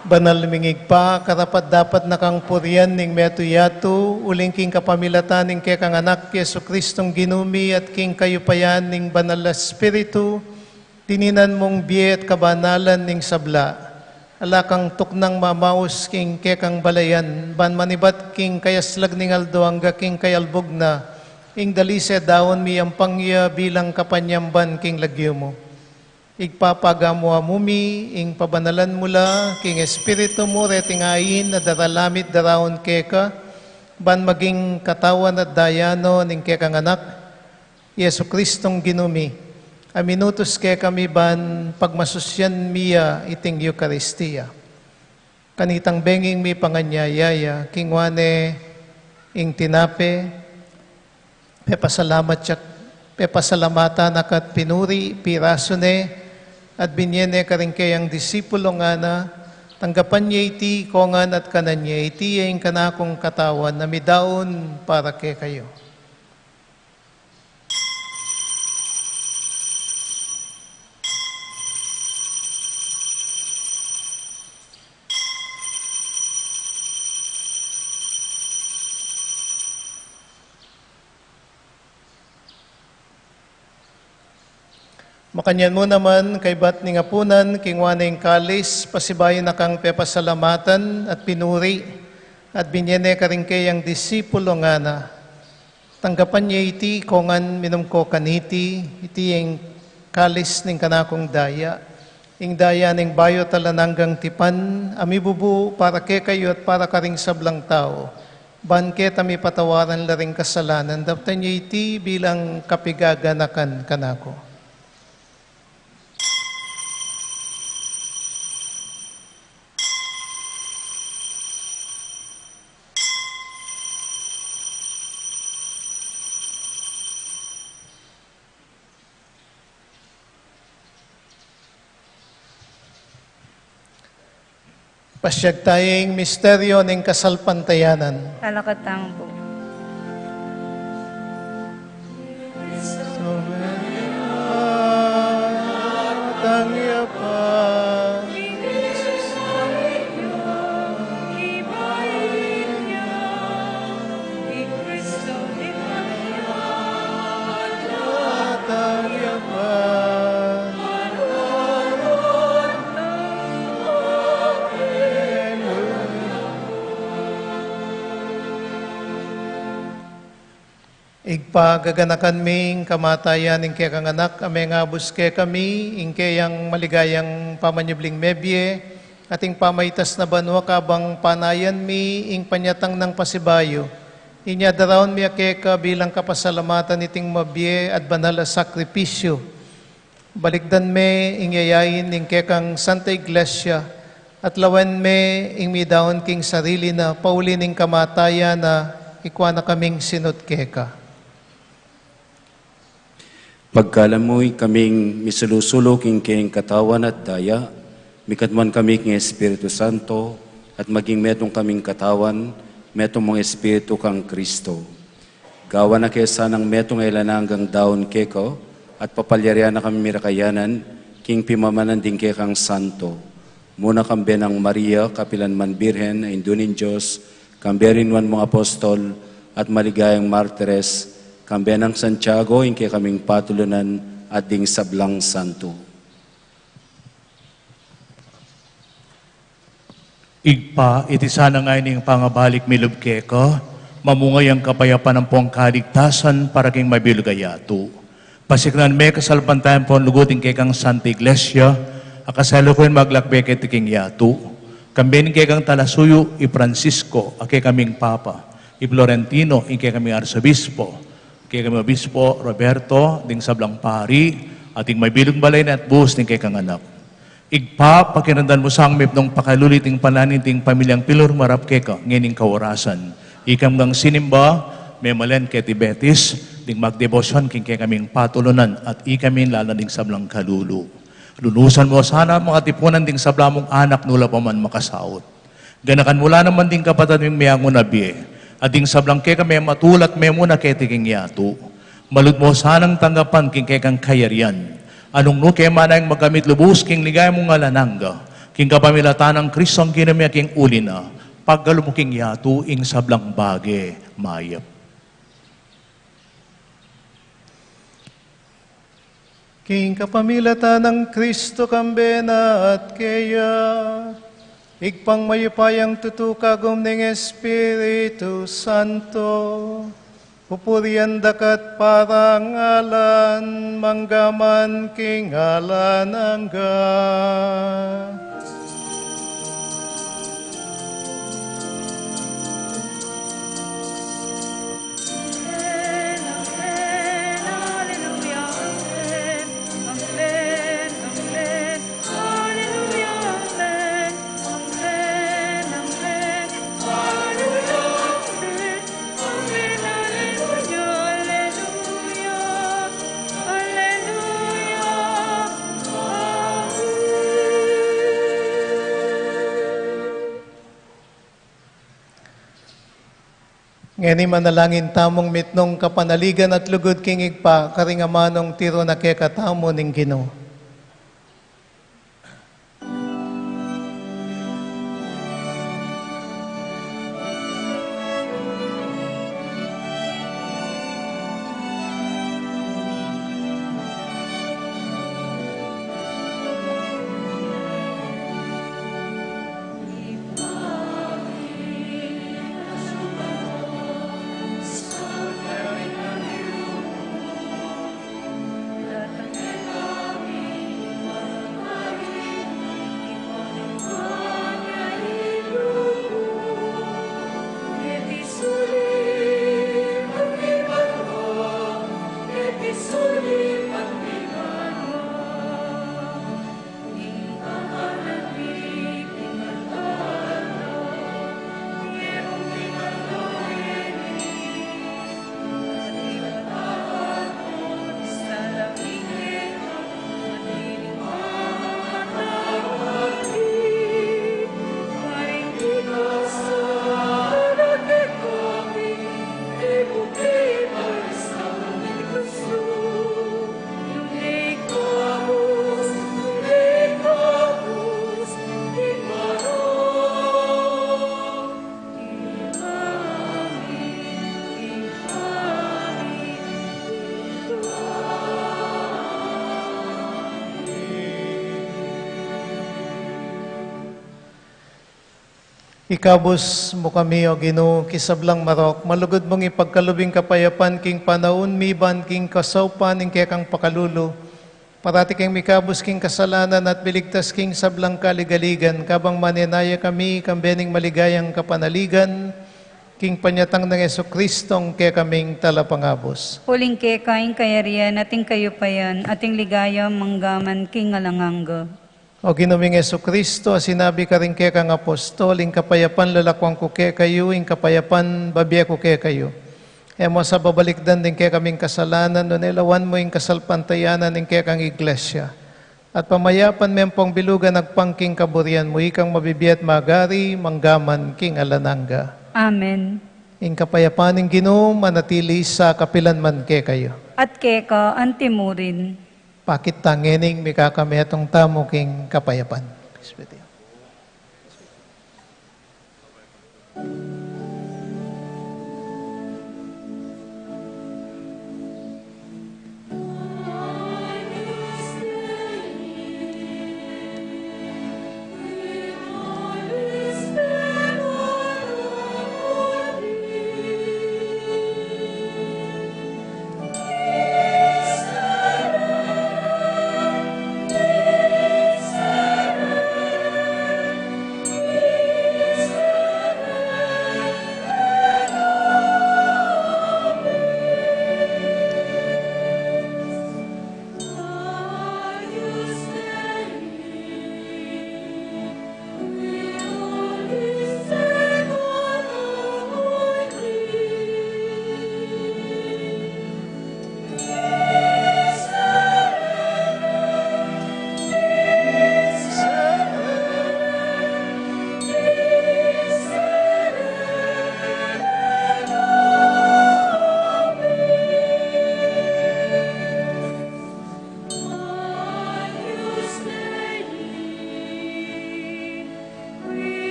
Banal ming Ibpa, karapat-dapat na kang purian ning metung yatu, uling king kapamilatan ning kekang Anak, Jesucristong Ginu mi, at king kayupayan ning Banal a Espiritu, tininan mung bie at kabanalan ning sabla. Ala kang tuknang mamaus king kekang balayan, ban manibat king kayaslag ning aldo angga king kayalbug na, ing dalise daun mi ampang ya bilang kapanyamban king lagyu mu. Ibpa, pagamu-amu mi ing pabanalan mu la king Espiritu mu reting ain a daralamit daraun keka, ban maging katawan at daya no ning kekang Anak, Jesucristong Ginu mi, a minutus kekami ban pagmasusyan mi ya iting Eukaristia. Kanitang benging mipanganyaya ya, kinua ne ing tinape, pepasalamat ya, pepasalamatan na ka't pinuri, pirasu ne, at binye ne karing keyang disipulo, ngana: Tanggapan ye iti ikongan at kanan ye, iti ya ing kanakung katawan a midaun para kekayu. Makanyan mu naman, kaybat ning apunan, kinua ne ing kalis, pasibayu na kang pepasalamatan at pinuri, at binye ne karing keyang disipulo, ngana: Tanggapan ye iti ikongan, minum ko kaniti, iti ing kalis ning kanakung daya, ing daya ning bayu at alang anggang tipan, a mibubu para kekayu at para karing sablang tau, ban keta mipatawaran la ring kasalanan. Daptan ye iti bilang kapigaganakan kanaku. Pasiag tayu ing misteryu ning kasalpantayanan. Talakatang po. Ibpa, gaganakan mi ing kamatayan ning kekang Anak, a mengabus kekami ing keyang maligayang pamanyubling mebie, at ing pamaitas na banua kabang panayan mi ing panyatang nang pasibayu. Inya daraun mi ya keka bilang kapasalamatan iting mabie at banal a sakripisyu. Balikdan me ing yayain ning kekang Santa Iglesia, at lawen me ing midaun king sarili na pauli ning kamatayan na, ikua na kaming sinut keka. Pagkalub mu kaming misulu-sulu king keyang katawan at daya, mikatmuan kami king Espiritu Santo, at maging metung kaming katawan, metung mung Espiritu kang Kristo. Gawan na ke sanang metung a alang anggang daun keka, at papalyarian na kami mirakayanan king pimamanan ding kekang santo. Muna kambe nang Maria, kapilan man Birhen, a Indu ning Dios, kambe ring nuan mung apostol, at maligayang martires, kambe nang Santiago, ing kekaming patulunan, at ding sablang santo. Ibpa, iti sana ngeni ing pangabalik mi lub keka, mamunga yang kapayapan ampong kaligtasan para king mabilug a yatu. Pasiklan me kasalpantayan pon lugud ing kekang Santa Iglesia, a kasalukuyan maglakbe keti king yatu. Kambe ning kekang talasuyu, i Francisco, a kekaming Papa, i Florentino, ing kekaming Arsobispo, kekaming Obispo Roberto, ding sablang pari, at ing mabilug balay na at bus ning kekang anak. Ibpa, pakiramdaman mu sang mipnung pakalulu iting panayan ning pamilyang pilurmarap keka ngening kaorasan. Ikam ngang sinimba, memalen keti Betis, ding magdebosyon king kekaming patulunan at ikami lalan ding sablang kalulu. Lunusan mu sana ing katipunan ding sabla mung anak nula pa man makasaut. Ganakan mu la naman ding kapatad ming meangu na bie, at ding sablang keka mematul at memuna keti king yatu. Malud mu sanang tanggapan king kekang kayarian. Nung nu ke manayang makamit lubus king ligaya mung alang angga, King kapamilatan nang Kristong Ginu mi, king uli na, pagkalub mu king yatu ing sablang bage mayap. King kapamilatan nang Kristo, kambe na at keya, Ibpang mayupayang tutu, kagum ning Espiritu Santo, pupurian da ka at parangalan, mangga man king alang angga. Ngeni manalangin tamung mitmung kapanaligan at lugud king Ibpa, karing amanung tiru na kekatamu ning Ginu. Ikabus mu kami, O Ginu, king sablang marok, malugud mung ipagkalub ing kapayapan king panaun mi ban king kasaupan ning kekang pakalulu. Parati keng mikabus king kasalanan at miligtas king sablang kaligaligan, kabang manenaya kami kambe ning maligayang kapanaligan king panyatang nang Jesucristong kekaming Talapangabus. Uling keka ing kayarian at ing kayupayan at ing ligaya manggaman king alang angga. O Ginu ming Jesucristo, a sinabi karing kekang apostol, ing kapayapan lalakuan ku kekayu, ing kapayapan babie ku kekayu. E mu sa babalikdan ding kekaming kasalanan, nune lawan mu ing kasalpantayanan ning kekang Iglesia. At pamayapan me ampong bilugan agpang king kaburian mu, ikang mabibie at magari, manggaman king alang angga. Amen. Ing kapayapan ning Ginu manatili sa kapilan man kekayu. At keka antimurin. Pakit ta ngening mikakametung tamu king kapayapan.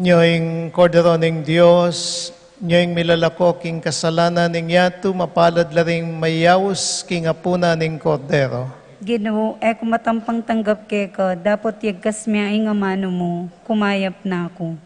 Nyo ing Kordero ning Dios, nyo ing milalako king kasalanan ning yatu, mapalad la ring mayaus king apunan ning Kordero. Ginu, e ku matampang tanggap keka, dapot yagkas me ing amanu mu, kumayap na ku.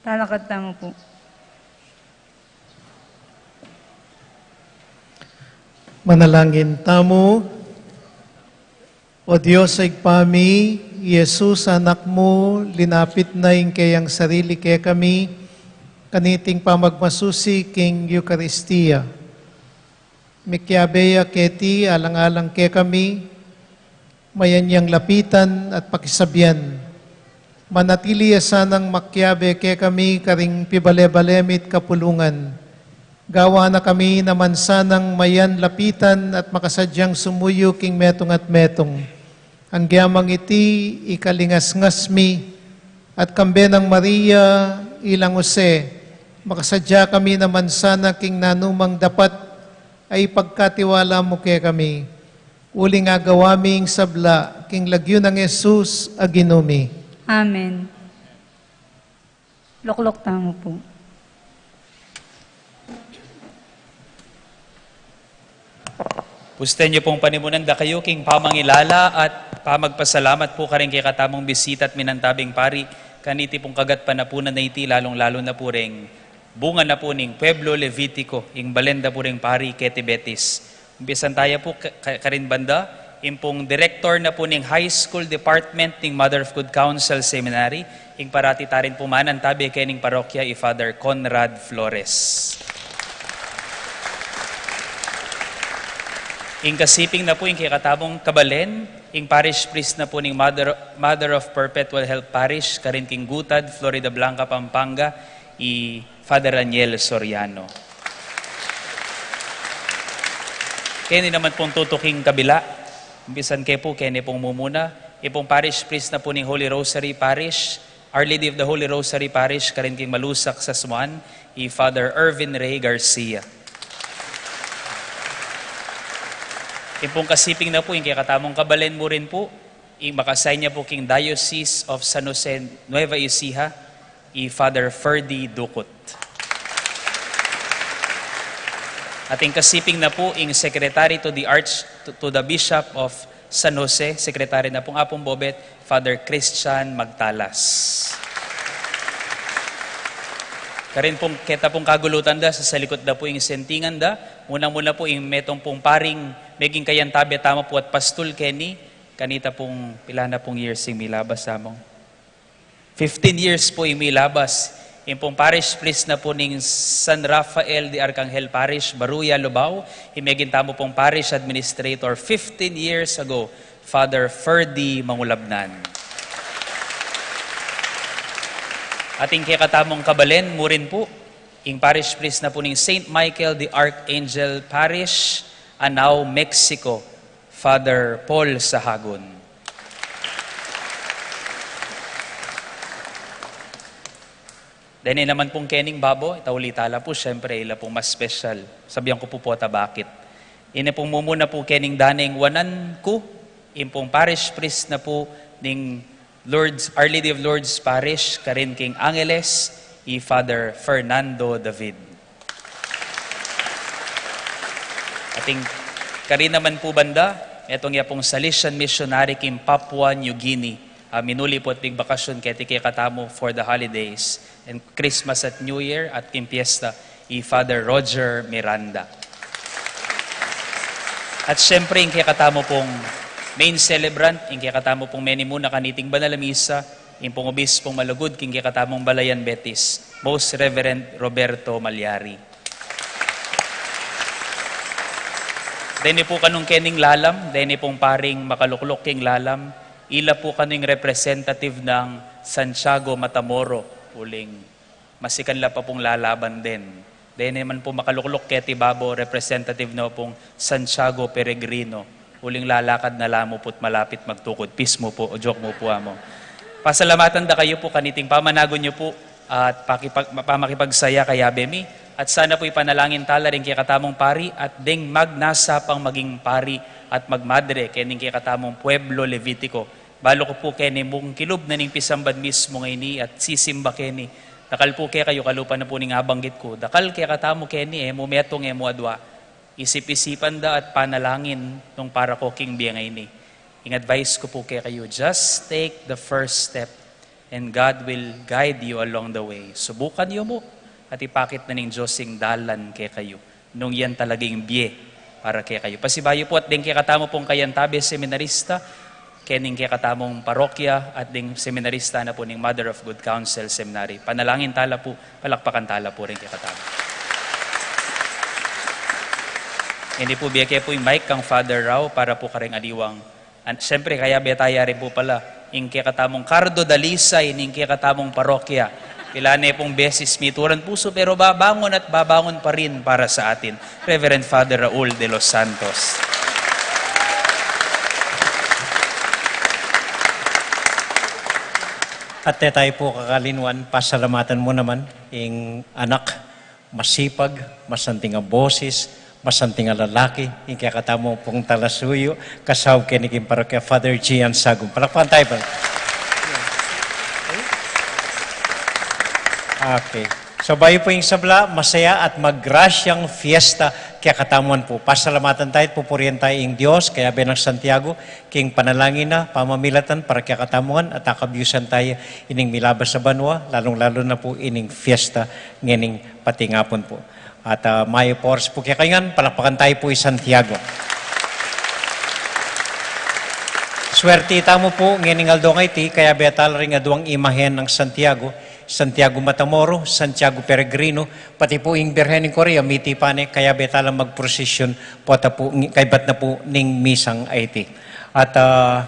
Talakad tamu pu. Manalangin tamu. O Dios, Ibpa mi, i Jesus, Anak mu, linapit na ing keyang sarili kekami, kaniting pamagmasusi king Eukaristia. Mikiabe ya keti alang-alang kekami, mayan yang lapitan at pakisabian. Manatili ya sanang makiabe kekami karing pibale-bale mi't kapulungan. Gawan na kami naman sanang mayan lapitan at makasadyang sumuyu king metung at metung. Anggyang iti ikalingasngas mi, at kambe nang Maria, ilang Jose, makasadya kami naman sana king nanumang dapat a ipagkatiwala mu kekami. Uling agawa mi ing sabla king lagyu nang Jesus a Ginu mi. Amen. Lukluk tamu pu. Pusten yu pung panimunan da kayu king pamangilala at pamagpasalamat pu karing kekatamung bisita at minantabing pari, kaniti pung kagatpanapunan a iti, lalung-lalu na pu reng bunga na pu ning Pueblo Levitico, ing balen da pu reng pari keti Betis. Umpisan taya pu ka-, ka-, karin banda, ing pung director na pu ning High School Department ning Mother of Good Counsel Seminary, ing parati tarin pu manantabe kening parokya, i Father Conrad Flores. Ing kasiping na pu ing kekatamung kabalen, ing parish priest na pu ning Mother, Mother of Perpetual Help Parish, karin king Gutad, Floridablanca, Pampanga, i Father Raniel Soriano. Keni naman pung tutuking kabila, umpisan ke pu, keni pung mumuna, ing pung parish priest na pu ning Holy Rosary Parish, Our Lady of the Holy Rosary Parish, karin king Malusac, Sasmuan, i Father Ervin Ray Garcia. Ing pung kasiping na pu ing kekatamung kabalen mu rin pu, ing maka-assign ya pu king Diocese of San Jose Nueva Ecija, i Father Ferdy Ducut. At ing kasiping na pu ing Secretary to the Arch-, to, to the Bishop of San Jose, Secretary na pung Apung Bobet, Father Christian Magtalas. Karin pung keta pung kagulutan da, sasalikut da pu ing sentingan da, munang-muna pu ing metung pung paring meging kayantabe tamu pu at pastul keni, kanita pung pila na pung years ing milabas, Among? Fifteen years pu ing milabas. Ing pung parish priest na pu ning San Rafael de Arcangel Parish, Baruya, Lubao, ing meging tamu pung parish administrator fifteen years ago, Father Ferdy Mangulabnan. At ing kekatamung kabalen mu rin pu, ing parish priest na pu ning Saint Michael the Archangel Parish, Anao, Mexico, Father Paul Sahagun. Deni naman pung kening babo, itauli tala pu, siyempre, ila pung mas special. Sabian ku pu pota bakit. Ini pung mumuna pu kening daneng wanan ku, ing pung parish priest na pu ning Lourdes, Our Lady of Lourdes Parish, karin king Angeles, i Father Fernando David. Ating karin naman pu banda, etong ya pung Salesian missionary king Papua New Guinea, a minuli pu at migbakasyon keti kekatamu for the holidays and Christmas at New Year at king piyesta, i Father Roger Miranda. At siyempre, ing kekatamu pung main celebrant, ing kekatamu pung menimuna kaniting banal a misa, ing pung obispong malugud king kekatamung Balayan Betis, Most Reverend Roberto Malyari. Deni pu kanung kening lalam, deni pung paring makalukluk king lalam, ila pu kanu ing representative nang Santiago Matamoro, uling masikan la pa pung lalaban den. Deni man pu makalukluk keti babo, representative na pung Santiago Peregrino, uling lalakad na la mu pu't malapit magtukud. Pis mu pu, o joke mu pu, Among. Pasalamatan da kayu pu kaniting pamanagun yu pu at pakipag-, pamakipagsaya kayabe mi, at sana pu ipanalangin tala ring kekatamung pari at deng magnasa pang maging pari at magmadre kening kekatamung Pueblo Levitico. Balu ku pu keni mung kilub na ning pisamban mismu ngeni at sisimba keni. Dakal pu kekayu, kalupa na pu ning abanggit ku, dakal kekatamu keni, e mu metung, e mu adua. Isip-isipan da at panalangin nung para ko king bie ngeni. Ing advice ku pu kekayu, just take the first step. And God will guide you along the way. Subukan yu mu, at ipakit na ning Dios ing dalan kekayu. Nung yan talaga ing bie para kekayu. Pasibayu pu at deng kekatamu pung kayantabe seminarista, kening kekatamung parokya at deng seminarista na pu ning Mother of Good Counsel Seminary. Panalangin tala pu, palakpakan tala pu ring kekatamu. Ini pu, bie ke pu ing mic kang Father Rao para pu karing aliwang. An-, siyempre, kayabe taya rin pu pala ing kekatamung kardo dalisay ning kekatamung parokya. Pilan ne pung beses mituran pusu, pero babangun at babangun pa rin para sa atin. Reverend Father Raul de los Santos. At te tayu pu kakalinuan, pasalamatan mu naman ing anak, masipag, masanting a bosis, masanting a lalaki, ing kekatamung pung talasuyu, kasaup keni king parokya, Father Gian Sagum. Palakpakan tayu pa. Okay. So, bayu pu ing sabla, masaya at magrasyang fiesta kekatamu ngan pu. Pasalamatan tayu at pupurian tayu ing Dios, kayabe nang Santiago, king panalangin na pamamilatan para kekatamu ngan at akabyusan tayu ining milabas a banua, lalung-lalu na pu ining fiesta ngening patingapun pu. At, ah, mayap a oras pu kekayu ngan, palakpakan tayu pu i Santiago. Swerte tamu pu ngening aldo a iti, kayabe tala ring aduang imahen nang Santiago, Santiago Matamoro, Santiago Peregrino, pati pu ing Birhen ning Coria, mitipan ne, kayabe tala magprosesyon, pota pu, kaybat na pu ning misang iti. At, ah,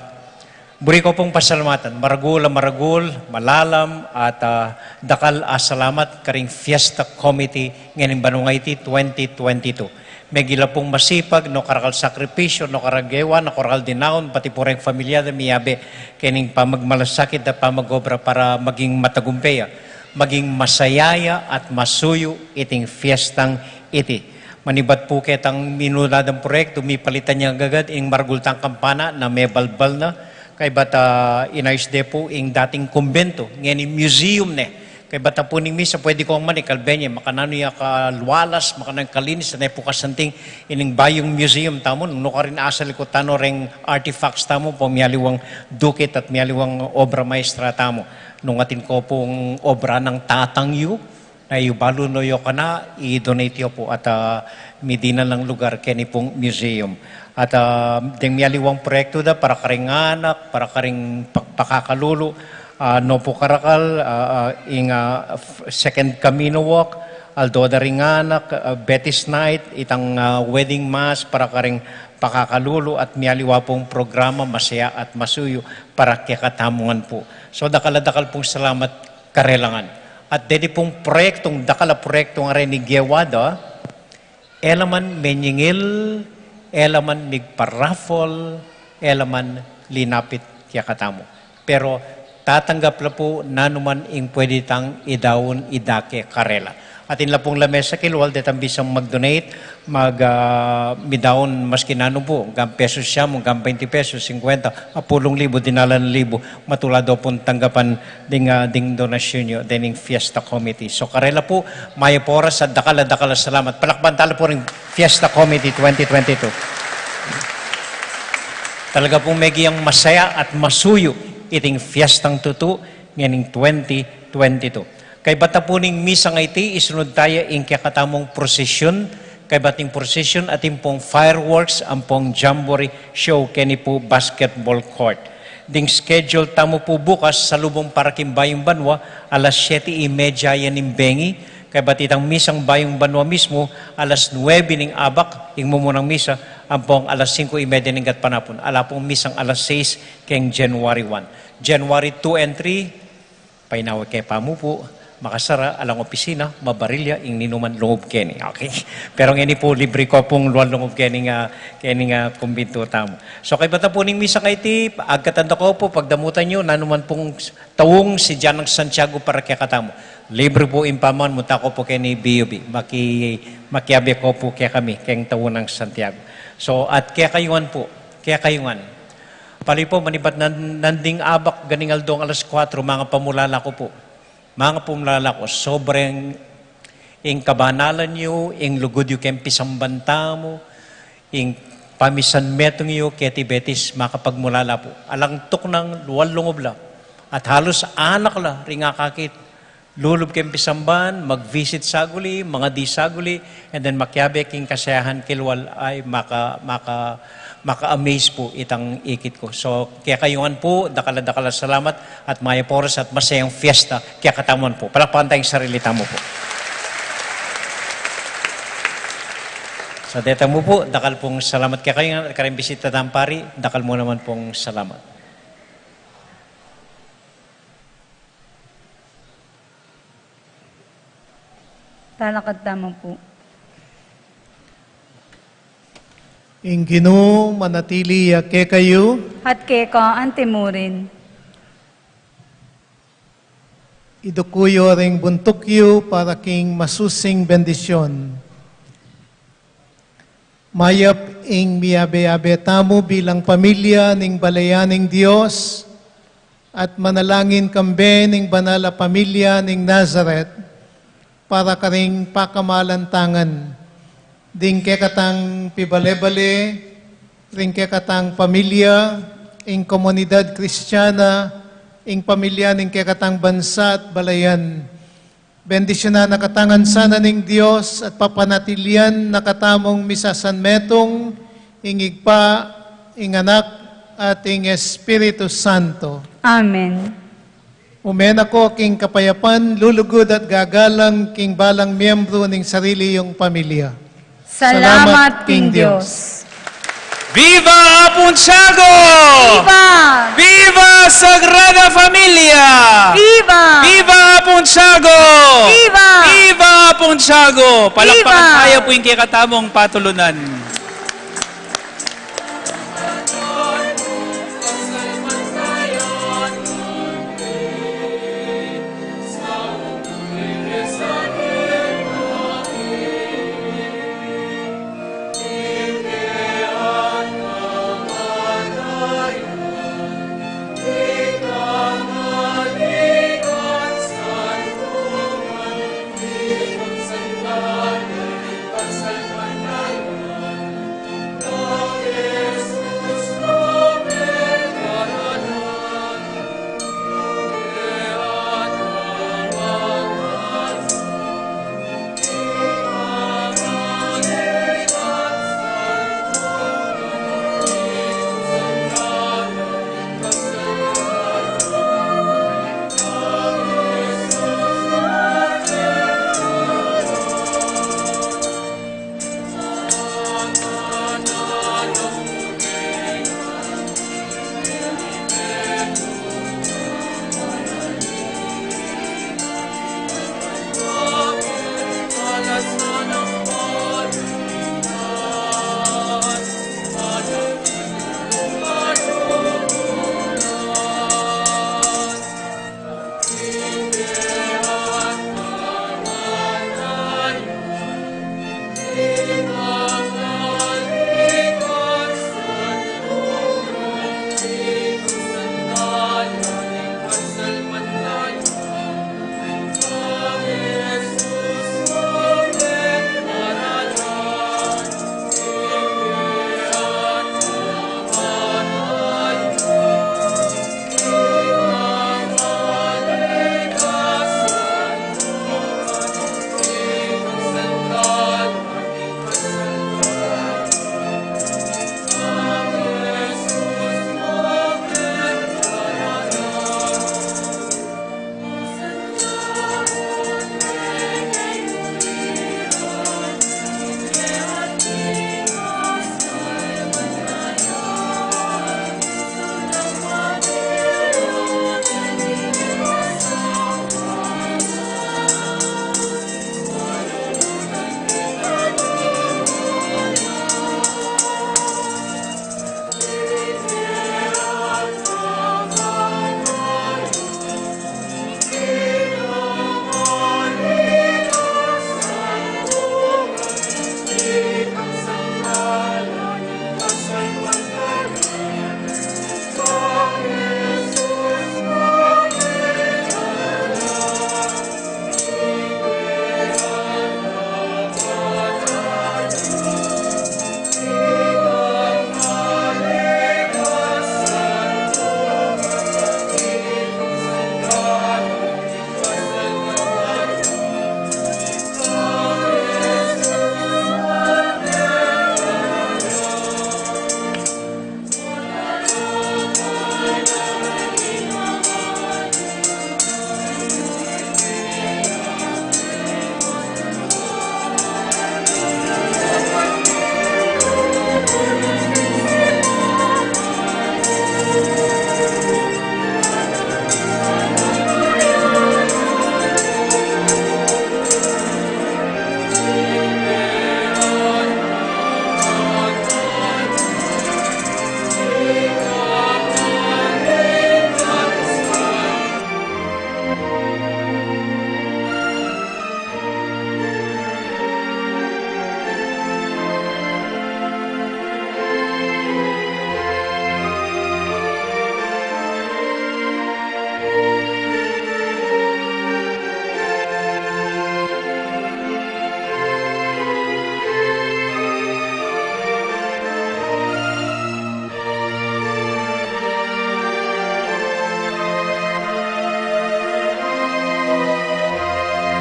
buri ku pung pasalamatan, maragul a maragul, malalam, at, ah, dakal a salamat karing Fiesta Committee ngening banua iti twenty twenty-two. Megila pung masipag, no karakal sakripisyu, no karakal gewa, no karakal dinaun, pati pu reng familia da miyabe kening pamagmalasakit da pamag-obra para maging matagumpe ya, maging masaya ya at masuyu iting fiestang iti. Manibat pu ketang minuladan proyektu, mipalitan ya agad ing maragul tang kampana na mebalbal na, kaybat, ah, inayus de pu ing dating kumbento, ngeni museum ne. Kaybat a pu ning misa, pwede kong mani kalbe ne, makananu ya kalualas, makananu kalinis, ne pu kasanting ining bayung museum tamu, nung nukarin asal ku tanu reng artifacts tamu, pu mialiwang dukit at mialiwang obra maestra tamu. Nung atin ko pung obra nang tatang yu, na yu balu no yu kana, i-donate yu pu at, ah, midinan lang lugar keni pung museum. At, ah, deng mialiwang proyektu da para karing anak, para karing pak-, pakakalulu, ah, no pu karakal, ah, ah, ing, ah, f-, Second Camino Walk, aldo da ring anak, ah, Betty's Night, itang, ah, wedding mass para karing pakakalulu at mialiwa pung programa masaya at masuyu para kekatamu ngan pu. So, dakal a dakal pung salamat karela ngan. At deti pung proyektung, dakal a proyektung areni gewa da, e la man menyingil, e la man migpa-raffle, e la man linapit kekatamu. Pero tatanggap la pu nanu man ing pwede tang idaun idake karela. Atin la pung lamesa kilual detang bisang mag-donate, mag, ah, midaun maski nanu pu, anggang pesos syamu, anggang baynti pesos, singkwenta, apulung libu, dinalan libu, matula do pung tanggapan ding, ah, ding donasyun yu, dening Fiesta Committee. So, karela pu, mayap a oras at dakal a dakal a salamat. Palakpakan tala pu ring Fiesta Committee twenty twenty-two. Talaga pung megiang masaya at masuyu iting fiestang tutu ngening twenty twenty-two. Kaybat na pu ning misang iti, isunud taya ing kekatamung prosesyun, kaybat ning prosesyun atin pung fireworks ampong jamboree show keni pu basketball court. Ding schedule tamu pu bukas, salubung para king bayung banua, alas siyete y media ya ning bengi, kaybat itang misang bayung banua mismu, alas nuebe ning abak ing mumunang misa, ampong alas singko y media ning gatpanapun. Ala pung misang alas sais keng January one. January two and three, painawa ke pamu pu, makasara, alang opisina, mabaril ya ing ninuman lungub keni. Okay? Pero ngeni pu, libre ko pung lual lungub keni nga, keni nga kumbintu tamu. So, kaybat na pu ning misang iti, agkatan da ko pu, pagdamutan yu, nanu man pung taung sidya nang Santiago para kekatamu. Libre pu ing pamanmunta ko pu keni B U B. Maki-, makiabe ko pu kekami, keng taunang Santiago. So, at kekayu ngan pu, kekayu ngan. Pali pu, manibat nan-, nanding abak ganing aldong alas kuwatro, manga pamulala ku pu. Manga pamulala ku, sobrang ing kabanalan yu, ing lugud yu keng pisamban tamu, ing pamisanmetung yu keti Betis, makapagmulala pu. Alang tuknang lual lungub la. At halus anak la ring akakit. Lulub keng pisamban, mag-visit saguli, mangadi saguli, and then makiabe king kasayahan kilwal ay maka-, maka-, maka-amaze pu itang ikit ku. So, kekayu ngan pu, dakal a dakal a salamat at mayap a oras at masayang fiesta kekatamu ngan pu. Palakpakan tayang sarili tamu pu. Sa deta mu pu, dakal pung salamat kekayu ngan at kareng bisita tamung pari, dakal mu naman pung salamat. Talakad tamu pu. Ing Ginu manatili ya kekayu. At keka antimurin. Iduku yu ring buntuk yu para king masusing bendisyon. Mayap ing miyabe-yabe tamu bilang pamilya ning balayan ning Dios, at manalangin kambe ning banal a pamilya ning Nazaret para karing pakamalantangan ding kekatang pibale-bale, ring kekatang pamilya, ing komunidad Kristiana, ing pamilya ning kekatang bansa at balayan. Bendisyunan na katangan sana ning Dios at papanatilian na katamung misasanmetung, ing Ibpa, ing Anak, at ing Espiritu Santo. Amen. Ume na ko king kapayapan, lulugud at gagalang king balang miyembru ning sarili yung pamilya. Salamat king Dios. Viva Apunsago! Viva! Viva Sagrada Familia! Viva! Viva Apunsago! Viva! Viva Apunsago! Palakpakan Viva! Tayo pu ing kekatamung patulunan.